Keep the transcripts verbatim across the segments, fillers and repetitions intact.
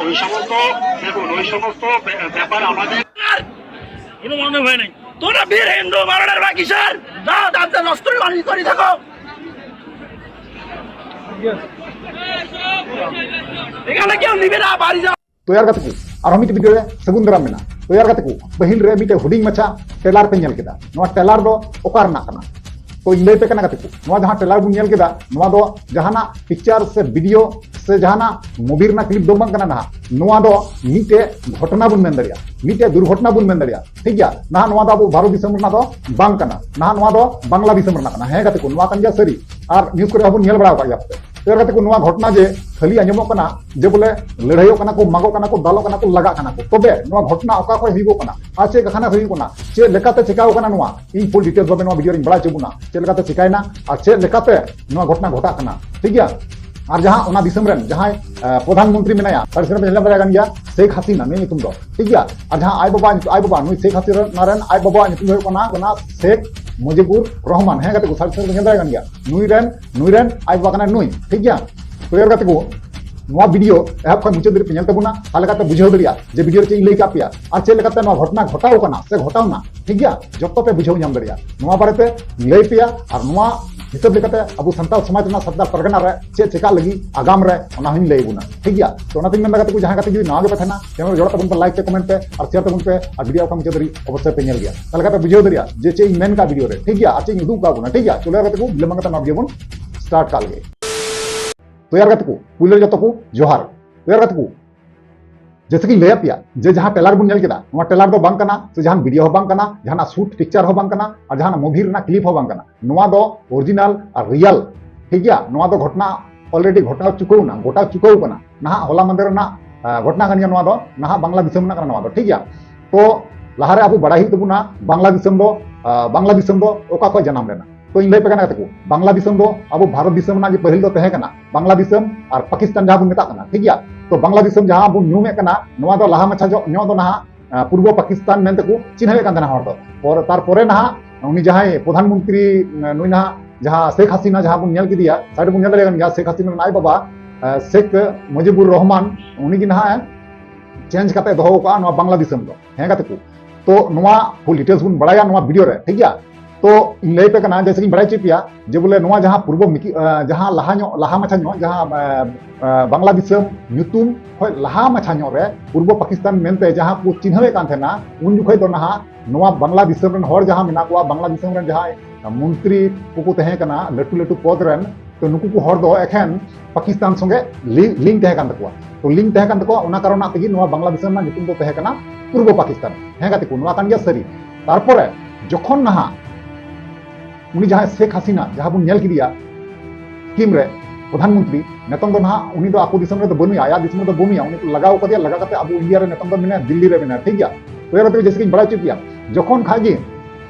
ওই সমস্ত, দেখুন, ওই সমস্ত বে-, ব্যাপার আমাদের কোনো মনে হয় নাই। তোমরা বীর হিন্দু মরণের বাকি স্যার, যা তাদের নষ্ট করে বাণিজ্য করে থাকো। এখানে কেউ নিবে না, বাড়ি যাও। ᱛᱚ ᱭᱟᱨ ᱜᱟᱛᱮ ᱠᱚ, ᱟᱨᱦᱚᱸ ᱢᱤᱫᱴᱮᱡ ᱵᱷᱤᱰᱤᱭᱳ ᱨᱮ ᱥᱟᱹᱜᱩᱱ ᱫᱟᱨᱟᱢ ᱢᱮᱱᱟᱜᱼᱟ᱾ ᱛᱚ ᱭᱟᱨ ᱜᱟᱛᱮ ᱠᱚ, ᱯᱟᱹᱦᱤᱞ ᱨᱮ ᱢᱤᱫᱴᱮᱡ ᱦᱩᱰᱤᱧ ᱢᱟᱪᱷᱟ ᱴᱮᱞᱟᱨ ᱯᱮ ᱧᱮᱞ ᱠᱮᱫᱟ᱾ ᱱᱚᱣᱟ ᱴᱮᱞᱟᱨ ᱫᱚ ᱚᱠᱟ ᱨᱮᱱᱟᱜ ᱠᱟᱱᱟ? ᱛᱚ ᱤᱧ ᱞᱟᱹᱭ ᱯᱮ ᱠᱟᱱᱟ ᱜᱟᱛᱮ ᱠᱚ, ᱱᱚᱣᱟ ᱡᱟᱦᱟᱸ ᱴᱮᱞᱟᱨ ᱵᱚᱱ ᱧᱮᱞ ᱠᱮᱫᱟ, ᱱᱚᱣᱟ ᱫᱚ ᱡᱟᱦᱟᱱᱟᱜ ᱯᱤᱠᱪᱟᱨ ᱥᱮ ᱵᱷᱤᱰᱤᱭᱳ ᱥᱮ ᱡᱟᱦᱟᱱᱟᱜ ᱢᱩᱵᱷᱤ ᱨᱮᱱᱟᱜ ᱠᱞᱤᱯ ᱫᱚ ᱵᱟᱝ ᱠᱟᱱᱟ ᱱᱟᱦᱟᱜ᱾ ᱱᱚᱣᱟ ᱫᱚ ᱢᱤᱫᱴᱮᱡ ᱜᱷᱚᱴᱚᱱᱟ ᱵᱚᱱ ᱢᱮᱱ ᱫᱟᱲᱮᱭᱟᱜᱼᱟ, ᱢᱤᱫᱴᱮᱡ ᱫᱩᱨᱜᱷᱚᱴᱚᱱᱟ ᱵᱚᱱ ᱢᱮᱱ ᱫᱟᱲᱮᱭᱟᱜᱼᱟ, ᱴᱷᱤᱠ ᱜᱮᱭᱟ᱾ ᱱᱟᱦᱟᱜ ᱱᱚᱣᱟ ᱫᱚ ᱟᱵᱚ ᱵᱷᱟᱨᱚᱛ ᱫᱤᱥᱚᱢ ᱨᱮᱱᱟᱜ ᱫᱚ ᱵᱟᱝ ᱠᱟᱱᱟ, ᱱᱟᱦᱟᱜ ᱱᱚᱣᱟ ᱫᱚ ᱵᱟᱝᱞᱟ ᱫᱤᱥᱚᱢ ᱨᱮᱱᱟᱜ ᱠᱟᱱᱟ᱾ ᱦᱮᱸ ᱜᱟᱛᱮ ᱠᱚ, ᱱᱚᱣᱟ ᱠᱟᱱ ᱜᱮᱭᱟ ᱥᱟᱹᱨᱤ᱾ ᱟᱨ ᱱᱤᱭᱩᱡᱽ ᱠᱚᱨᱮ ᱦᱚᱸᱵᱚᱱ ᱧᱮᱞ ᱵᱟᱲᱟ ᱟᱠᱟᱫ ᱜᱮᱭᱟ᱾ ᱛᱚ ᱭᱟᱨ ᱜᱟᱛᱮ ᱠᱚ, ᱱᱚᱣᱟ ᱜᱷᱚᱴᱚᱱᱟ ᱡᱮ ᱠᱷᱟᱹᱞᱤ ᱟᱸᱡᱚᱢᱚᱜ ᱠᱟᱱᱟ ᱡᱮ ᱵᱚᱞᱮ ᱞᱟᱹᱲᱦᱟᱹᱭᱚᱜ ᱠᱟᱱᱟ ᱠᱚ, ᱢᱟᱜᱚᱜ ᱠᱟᱱᱟ ᱠᱚ, ᱫᱟᱞᱚᱜ ᱠᱟᱱᱟ ᱠᱚ, ᱞᱟᱜᱟᱜ ᱠᱟᱱᱟ ᱠᱚ, ᱛᱚᱵᱮ ᱱᱚᱣᱟ ᱜᱷᱚᱴᱚᱱᱟ ᱚᱠᱟ ᱠᱷᱚᱱ ᱦᱩᱭᱩᱜᱚᱜ ᱠᱟᱱᱟ ᱟᱨ ᱪᱮᱫ ᱠᱟᱠᱷᱟᱱᱟ ᱦᱩᱭᱩᱜ ᱠᱟᱱᱟ, ᱪᱮᱫ ᱞᱮᱠᱟᱛᱮ ᱪᱮᱠᱟᱣ ᱠᱟᱱᱟ, ᱱᱚᱣᱟ ᱤᱧ ᱯᱷᱩᱞ ᱰᱤᱴᱮᱞᱥ ᱵᱷᱟᱵᱮ ᱱᱚᱣᱟ ᱵᱷᱤᱰᱤᱭᱳ ᱨᱤᱧ ᱵᱟᱲᱟᱭ ᱦᱚᱪᱚ ᱵᱚᱱᱟ, ᱪᱮᱫ ᱞᱮᱠᱟᱛᱮ ᱪᱮᱠᱟᱭᱮᱱᱟ ᱟᱨ ᱪᱮᱫ ᱞᱮᱠᱟᱛᱮ ᱱᱚᱣᱟ ᱜᱷᱚᱴᱚᱱᱟ ᱜᱷᱚᱴᱟᱜ ᱠᱟᱱᱟ, ᱴᱷᱤᱠ ᱜᱮᱭᱟ᱾ ᱟᱨ ᱡᱟᱦᱟᱸ ᱚᱱᱟ ᱫᱤᱥᱚᱢ ᱨᱮᱱ ᱡᱟᱦᱟᱸᱭ, ᱟᱸ, ᱯᱨᱚᱫᱷᱟᱱ ᱢᱚᱱᱛᱨᱤ ᱢᱮᱱᱟᱭᱟ, ᱥᱟᱹᱨᱤ ᱥᱟᱹᱨᱤ ᱯᱮ ᱧᱮᱞ ᱫᱟᱲᱮᱭᱟᱜ ᱠᱟᱱ ᱜᱮᱭᱟ, ᱥᱮᱠ ᱦᱟᱥᱤᱱᱟ ᱱᱩᱭ ᱧᱩᱛᱩᱢ ᱫᱚ, ᱴᱷᱤᱠ ᱜᱮᱭᱟ᱾ ᱟᱨ ᱡᱟᱦᱟᱸ ᱟᱡ ᱵᱟᱵᱟ, ᱟᱡ ᱵᱟᱵᱟ ᱱᱩᱭ ᱥᱮᱠ ᱦᱟᱥᱤᱱᱟ ᱨᱮᱱ ᱟᱡ ᱵᱟᱵᱟᱣᱟᱜ ᱧᱩᱛᱩᱢ ᱫᱚ ᱦᱩᱭᱩᱜ ᱠᱟᱱᱟ, ᱠᱟᱱᱟ ᱥᱮᱠ ᱢᱩᱡᱤᱵᱩᱨ ᱨᱚᱦᱢᱟᱱ᱾ ᱦᱮᱸ ᱜᱟᱛᱮ ᱠᱚ, ᱥᱟᱹᱨᱤ ᱥᱟᱹᱨᱤ ᱯᱮ ᱧᱮᱞ ᱫᱟᱲᱮᱭᱟᱜ ᱠᱟᱱ ᱜᱮᱭᱟ᱾ ᱱᱩᱭ ᱨᱮᱱ, ᱱᱩᱭ ᱨᱮᱱ ᱟᱡ ᱵᱟᱵᱟ ᱠᱟᱱᱟᱭ ᱱᱩᱭ, ᱴᱷᱤᱠ ᱜᱮᱭᱟ᱾ ᱛᱚ ᱭᱟᱨ ᱜᱟᱛᱮ ᱠᱚ, ᱱᱚᱣᱟ ᱵᱷᱤᱰᱤᱭᱳ ᱮᱦᱚᱵ ᱠᱷᱚᱱ ᱢᱩᱪᱟᱹᱫ ᱫᱷᱟᱹᱵᱤᱡ ᱯᱮ ᱧᱮᱞ ᱛᱟᱵᱚᱱᱟ, ᱛᱟᱦᱞᱮ ᱠᱷᱟᱱ ᱯᱮ ᱵᱩᱡᱷᱟᱹᱣ ᱫᱟᱲᱮᱭᱟᱜᱼᱟ ᱡᱮ ᱵᱷᱤᱰᱤᱭᱳ ᱨᱮ ᱪᱮᱫ ᱤᱧ ᱞᱟᱹᱭ ᱠᱟᱜ ᱯᱮᱭᱟ ᱟᱨ ᱪᱮᱫ ᱞᱮᱠᱟᱛᱮ ᱱᱚᱣᱟ ᱜᱷᱚᱴᱚᱱᱟ ᱜᱷᱚᱴᱟᱣ ᱠᱟᱱᱟ ᱥᱮ ᱜᱷᱚᱴᱟᱣᱱᱟ, ᱴᱷᱤᱠ ᱜᱮᱭᱟ᱾ ᱡᱚᱛᱚ ᱯᱮ ᱵᱩᱡᱷᱟᱹᱣ ᱧᱟᱢ ᱫᱟᱲᱮᱭᱟᱜᱼᱟ᱾ ᱱᱚᱣᱟ ᱵᱟᱨᱮᱛᱮ ᱞᱟᱹᱭ ᱯᱮᱭᱟ ᱟᱨ ᱱᱚᱣᱟ ᱦᱤᱥᱟᱹᱵ ᱞᱮᱠᱟᱛᱮ ᱟᱵᱚ ᱥᱟᱱᱛᱟᱲ ᱥᱚᱢᱟᱡᱽ ᱨᱮᱱᱟᱜ, ᱥᱟᱱᱛᱟᱲ ᱯᱟᱨᱜᱟᱱᱟ ᱨᱮ ᱪᱮᱫ ᱪᱮᱠᱟᱜ ᱞᱟᱹᱜᱤᱫ ᱟᱜᱟᱢ ᱨᱮ, ᱚᱱᱟ ᱦᱚᱸᱧ ᱞᱟᱹᱭ ᱟᱵᱚᱱᱟ, ᱴᱷᱤᱠ ᱜᱮᱭᱟ᱾ ᱛᱚ ᱚᱱᱟᱛᱮᱧ ᱢᱮᱱᱫᱟ ᱜᱟᱛᱮ ᱠᱚ, ᱡᱟᱦᱟᱸᱭ ᱜᱟᱛᱮ ᱡᱩᱫᱤ ᱱᱟᱣᱟ ᱜᱮ ᱯᱮ ᱛᱟᱦᱮᱱᱟ, ᱪᱮᱱᱮᱞ ᱨᱮ ᱡᱚᱲᱟᱜ ᱛᱟᱵᱚᱱ ᱯᱮ, ᱞᱟᱭᱤᱠ ᱯᱮ, ᱠᱚᱢᱮᱱᱴ ᱯᱮ ᱟᱨ ᱥᱮᱭᱟᱨ ᱛᱟᱵᱚᱱ ᱯᱮ ᱟᱨ ᱵᱷᱤᱰᱤᱭᱳ ᱚᱠᱟ ᱢᱩᱪᱟᱹᱫ ᱫᱷᱟᱹᱵᱤᱡ ᱚᱵᱚᱥᱥᱳᱭ ᱯᱮ ᱧᱮᱞ ᱜᱮᱭᱟ᱾ ᱛᱟᱦᱞᱮ ᱠᱷᱟᱱ ᱯᱮ ᱵᱩᱡᱷᱟᱹᱣ ᱫᱟᱲᱮᱭᱟᱜᱼᱟ ᱡᱮ ᱪᱮᱫ ᱤᱧ ᱢᱮᱱ ᱠᱟᱜ ᱵᱷᱤᱰᱤᱭᱳ ᱨᱮ, ᱴᱷᱤᱠ ᱜᱮᱭᱟ, ᱟᱨ ᱪᱮᱫ ᱤᱧ ᱩᱫᱩᱜ ᱠᱟᱜ ᱵᱚᱱᱟ, ᱴᱷᱤᱠ ᱜᱮᱭᱟ᱾ ᱪᱚᱞᱚ ᱜᱟᱛᱮ ᱠᱚ, ᱵᱤᱞᱚᱢ ᱵᱟᱝ ᱠᱟᱛᱮ ᱱᱚᱣᱟ ᱵᱷᱤᱰᱤᱭᱳ ᱵᱚᱱ ᱥᱴᱟᱨᱴ ᱠᱟᱜ ᱞᱮᱜᱮ᱾ ᱛᱚ ᱭᱟᱨ ᱜᱟᱛᱮ ᱠᱚ, ᱯᱩᱭᱞᱩ ᱨᱮ ᱡᱚᱛᱚ ᱠᱚ ᱡᱚᱦᱟᱨ᱾ ᱛᱚ ᱭᱟᱨ ᱜᱟᱛᱮ ᱠᱚ, ᱡᱮᱭᱥᱮ ᱠᱤᱧ ᱞᱟᱹᱭᱟᱫ ᱯᱮᱭᱟ ᱡᱮ ᱡᱟᱦᱟᱸ ᱴᱮᱞᱟᱨ ᱵᱚᱱ ᱧᱮᱞ ᱠᱮᱫᱟ, ᱱᱚᱣᱟ ᱴᱮᱞᱟᱨ ᱫᱚ ᱵᱟᱝ ᱠᱟᱱᱟ, ᱥᱮ ᱡᱟᱦᱟᱱ ᱵᱷᱤᱰᱤᱭᱳ ᱦᱚᱸ ᱵᱟᱝ ᱠᱟᱱᱟ, ᱡᱟᱦᱟᱱᱟᱜ ᱥᱩᱴ ᱯᱤᱠᱪᱟᱨ ᱦᱚᱸ ᱵᱟᱝ ᱠᱟᱱᱟ, ᱟᱨ ᱡᱟᱦᱟᱱᱟᱜ ᱢᱩᱵᱷᱤ ᱨᱮᱱᱟᱜ ᱠᱞᱤᱯ ᱦᱚᱸ ᱵᱟᱝ ᱠᱟᱱᱟ᱾ ᱱᱚᱣᱟ ᱫᱚ ᱚᱨᱤᱡᱤᱱᱟᱞ ᱟᱨ ᱨᱤᱭᱟᱞ, ᱴᱷᱤᱠ ᱜᱮᱭᱟ? ᱱᱚᱣᱟ ᱫᱚ ᱜᱷᱚᱴᱚᱱᱟ ᱚᱞᱨᱮᱰᱤ ᱜᱷᱚᱴᱟᱣ ᱪᱩᱠᱟᱹᱣ ᱮᱱᱟ, ᱜᱷᱚᱴᱟᱣ ᱪᱩᱠᱟᱹᱣ ᱠᱟᱱᱟ᱾ ᱱᱟᱦᱟᱜ ᱦᱚᱞᱟ ᱢᱟᱫᱷᱮᱨ ᱨᱮᱱᱟᱜ, ᱟ, ᱜᱷᱚᱴᱚᱱᱟ ᱠᱟᱱ ᱜᱮᱭᱟ ᱱᱚᱣᱟ ᱫᱚ, ᱱᱟᱦᱟᱜ ᱵᱟᱝᱞᱟ ᱫᱤᱥᱚᱢ ᱨᱮᱱᱟᱜ ᱠᱟᱱᱟ ᱱᱚᱣᱟ ᱫᱚ, ᱴᱷᱤᱠ ᱜᱮᱭᱟ? ᱛᱚ ᱞᱟᱦᱟᱨᱮ ᱟᱵᱚ ᱵᱟᱲᱟᱭ ᱦᱩᱭᱩᱜ ᱛᱟᱵᱚᱱᱟ ᱵᱟᱝᱞᱟ ᱫᱤᱥᱚᱢ ᱫᱚ, ᱟ, ᱵᱟᱝᱞᱟ ᱫᱤᱥᱚᱢ ᱫᱚ ᱚᱠᱟ ᱠᱷᱚᱱ ᱡᱟᱱᱟᱢ ᱞᱮᱱᱟ᱾ ᱛᱚ ᱤᱧ ᱞᱟᱹᱭ ᱟᱯᱮ ᱠᱟᱱᱟ ᱜᱟᱛᱮ ᱠᱚ, ᱵᱟᱝᱞᱟ ᱫᱤᱥᱚᱢ ᱫᱚ ᱟᱵᱚ ᱵᱷᱟᱨᱚᱛ ᱫᱤᱥᱚᱢ ᱨᱮᱱᱟᱜ ᱜᱮ ᱯᱟᱹᱦᱤᱞ ᱫᱚ ᱛᱟᱦᱮᱸ ᱠᱟᱱᱟ ᱵᱟᱝᱞᱟ ᱫᱤᱥᱚᱢ ᱟᱨ ᱯᱟᱠᱤᱥᱛᱟᱱ ᱡᱟᱦᱟᱸ ᱵᱚᱱ ᱢᱮᱛᱟᱜ ᱠᱟᱱᱟ, ᱴᱷᱤᱠ ᱜᱮᱭᱟ? ᱛᱚ ᱵᱟᱝᱞᱟ ᱫᱤᱥᱚᱢ ᱡᱟᱦᱟᱸ ᱵᱚᱱ ᱧᱩᱢᱮᱫ ᱠᱟᱱᱟ, ᱱᱚᱣᱟ ᱫᱚ ᱞᱟᱦᱟ ᱢᱟᱪᱷᱟ ᱧᱚᱜ, ᱧᱚᱜ ᱫᱚ ᱱᱟᱦᱟᱜ, ᱟ, ᱯᱩᱨᱵᱚ ᱯᱟᱠᱤᱥᱛᱟᱱ ᱢᱮᱱᱛᱮ ᱠᱚ ᱪᱤᱱᱦᱟᱹᱣᱮᱫ ᱠᱟᱱ ᱛᱟᱦᱮᱱᱟ ᱦᱚᱲ ᱫᱚ᱾ ᱯᱚᱨ-, ᱛᱟᱨᱯᱚᱨᱮ ᱱᱟᱦᱟᱜ ᱩᱱᱤ ᱡᱟᱦᱟᱸᱭ ᱯᱨᱚᱫᱷᱟᱱ ᱢᱚᱱᱛᱨᱤ, ᱟ, ᱱᱩᱭ ᱱᱟᱦᱟᱜ ᱡᱟᱦᱟᱸ ᱥᱮᱠ ᱦᱟᱥᱤᱱᱟ ᱡᱟᱦᱟᱸ ᱵᱚᱱ ᱧᱮᱞ ᱠᱮᱫᱮᱭᱟ, ᱥᱟᱭᱤᱰ ᱵᱚᱱ ᱧᱮᱞ ᱫᱟᱲᱮᱭᱟᱜ ᱠᱟᱱ ᱜᱮᱭᱟ, ᱥᱮᱠ ᱦᱟᱥᱤᱱᱟ ᱨᱮᱱ ᱟᱡ ᱵᱟᱵᱟ, ᱟᱸ, ᱥᱮᱠᱷ ᱢᱩᱡᱤᱵᱩᱨ ᱨᱚᱦᱢᱟᱱ, ᱩᱱᱤ ᱜᱮ ᱱᱟᱦᱟᱜ ᱮ change ᱠᱟᱛᱮ ᱫᱚᱦᱚ ᱟᱠᱟᱫᱼᱟ ᱱᱚᱣᱟ ᱵᱟᱝᱞᱟ ᱫᱤᱥᱚᱢ ᱫᱚ᱾ ᱦᱮᱸ ᱜᱟᱛᱮ ᱠᱚ, ᱛᱚ ᱱᱚᱣᱟ full details ᱵᱚᱱ ᱵᱟᱲᱟᱭᱟ ᱱᱚᱣᱟ video ᱨᱮ, ᱴᱷᱤᱠ ᱜᱮᱭᱟ? ᱛᱚ ᱤᱧ ᱞᱟᱹᱭ ᱟᱯᱮ ᱠᱟᱱᱟ, ᱡᱮᱭᱥᱮ ᱠᱤᱧ ᱵᱟᱲᱟᱭ ᱦᱚᱪᱚᱭᱮᱫ ᱯᱮᱭᱟ ᱡᱮ ᱵᱚᱞᱮ ᱱᱚᱣᱟ ᱡᱟᱦᱟᱸ ᱯᱩᱨᱵᱚ ᱢᱤᱠᱤ-, ᱟᱸ, ᱡᱟᱦᱟᱸ ᱞᱟᱦᱟ ᱧᱚᱜ, ᱞᱟᱦᱟ ᱢᱟᱪᱷᱟ ᱧᱚᱜ, ᱡᱟᱦᱟᱸ, ᱟᱸ, ᱟᱸ, ᱵᱟᱝᱞᱟ ᱫᱤᱥᱚᱢ ᱧᱩᱛᱩᱢ ᱠᱷᱚᱱ ᱞᱟᱦᱟ ᱢᱟᱪᱷᱟ ᱧᱚᱜ ᱨᱮ ᱯᱩᱨᱵᱚ ᱯᱟᱠᱤᱥᱛᱟᱱ ᱢᱮᱱᱛᱮ ᱡᱟᱦᱟᱸ ᱠᱚ ᱪᱤᱱᱦᱟᱹᱣᱮᱫ ᱠᱟᱱ ᱛᱟᱦᱮᱱᱟ, ᱩᱱ ᱡᱚᱠᱷᱚᱡ ᱫᱚ ᱱᱟᱦᱟᱜ ᱱᱚᱣᱟ ᱵᱟᱝᱞᱟ ᱫᱤᱥᱚᱢ ᱨᱮᱱ ᱦᱚᱲ ᱡᱟᱦᱟᱸ ᱢᱮᱱᱟᱜ ᱠᱚᱣᱟ, ᱵᱟᱝᱞᱟ ᱫᱤᱥᱚᱢ ᱨᱮᱱ ᱡᱟᱦᱟᱸᱭ ᱢᱚᱱᱛᱨᱤ ᱠᱚᱠᱚ ᱛᱟᱦᱮᱸ ᱠᱟᱱᱟ, ᱞᱟᱹᱴᱩ ᱞᱟᱹᱴᱩ ᱯᱚᱫᱽ ᱨᱮᱱ, ᱛᱚ ᱱᱩᱠᱩ ᱠᱚ ᱦᱚᱲ ᱫᱚ ᱮᱠᱷᱮᱱ ᱯᱟᱠᱤᱥᱛᱟᱱ ᱥᱚᱸᱜᱮ ᱞᱤ-, link ᱛᱟᱦᱮᱸ ᱠᱟᱱ ᱛᱟᱠᱚᱣᱟ᱾ ᱛᱚ link ᱛᱟᱦᱮᱸ ᱠᱟᱱ ᱛᱟᱠᱚᱣᱟ, ᱚᱱᱟ ᱠᱟᱨᱚᱱᱟᱜ ᱛᱮᱜᱮ ᱱᱚᱣᱟ ᱵᱟᱝᱞᱟ ᱫᱤᱥᱚᱢ ᱨᱮᱱᱟᱜ ᱧᱩᱛᱩᱢ ᱫᱚ ᱛᱟᱦᱮᱸ ᱠᱟᱱᱟ ᱯᱩᱨᱵᱚ ᱯᱟᱠᱤᱥᱛᱟᱱ᱾ ᱦᱮᱸ ᱜᱟᱛᱮ ᱠᱚ, ᱱᱚᱣᱟ ᱠᱟᱱ ᱜᱮᱭᱟ ᱥᱟᱹᱨᱤ᱾ ᱛᱟᱨᱯᱚᱨᱮ ᱡᱚᱠᱷᱚᱱ ᱱᱟᱦᱟᱜ ᱩᱱᱤ ᱡᱟᱦᱟᱸᱭ ᱥᱮᱠᱷ ᱦᱟᱥᱤᱱᱟ, ᱡᱟᱦᱟᱸ ᱵᱚᱱ ᱧᱮᱞ ᱠᱮᱫᱮᱭᱟ scheme ᱨᱮ ᱯᱨᱚᱫᱷᱟᱱ ᱢᱚᱱᱛᱨᱤ, ᱱᱤᱛᱚᱝ ᱫᱚ ᱱᱟᱦᱟᱜ ᱩᱱᱤ ᱫᱚ ᱟᱠᱚ ᱫᱤᱥᱚᱢ ᱨᱮᱫᱚ ᱵᱟᱹᱱᱩᱭᱟ, ᱟᱭᱟᱜ ᱫᱤᱥᱚᱢ ᱨᱮᱫᱚ ᱵᱟᱹᱱᱩᱭᱟ, ᱩᱱᱤ ᱠᱚ ᱞᱟᱜᱟᱣ ᱠᱟᱫᱮᱭᱟ, ᱞᱟᱜᱟ ᱠᱟᱛᱮ ᱟᱵᱚ ᱤᱱᱰᱤᱭᱟ ᱨᱮ ᱱᱤᱛᱚᱝ ᱫᱚ ᱢᱮᱱᱟᱭᱟ, ᱫᱤᱞᱞᱤ ᱨᱮ ᱢᱮᱱᱟᱭᱟ, ᱴᱷᱤᱠ ᱜᱮᱭᱟ? ᱛᱚ ᱭᱟᱨ ᱜᱟᱛᱮ ᱠᱚ, ᱡᱮᱭᱥᱮ ᱠᱤᱧ ᱵᱟᱲᱟᱭ ᱦᱚᱪᱚᱭᱮᱫ ᱯᱮᱭᱟ, ᱡᱚᱠᱷᱚᱱ ᱠᱷᱟᱡ ᱜᱮ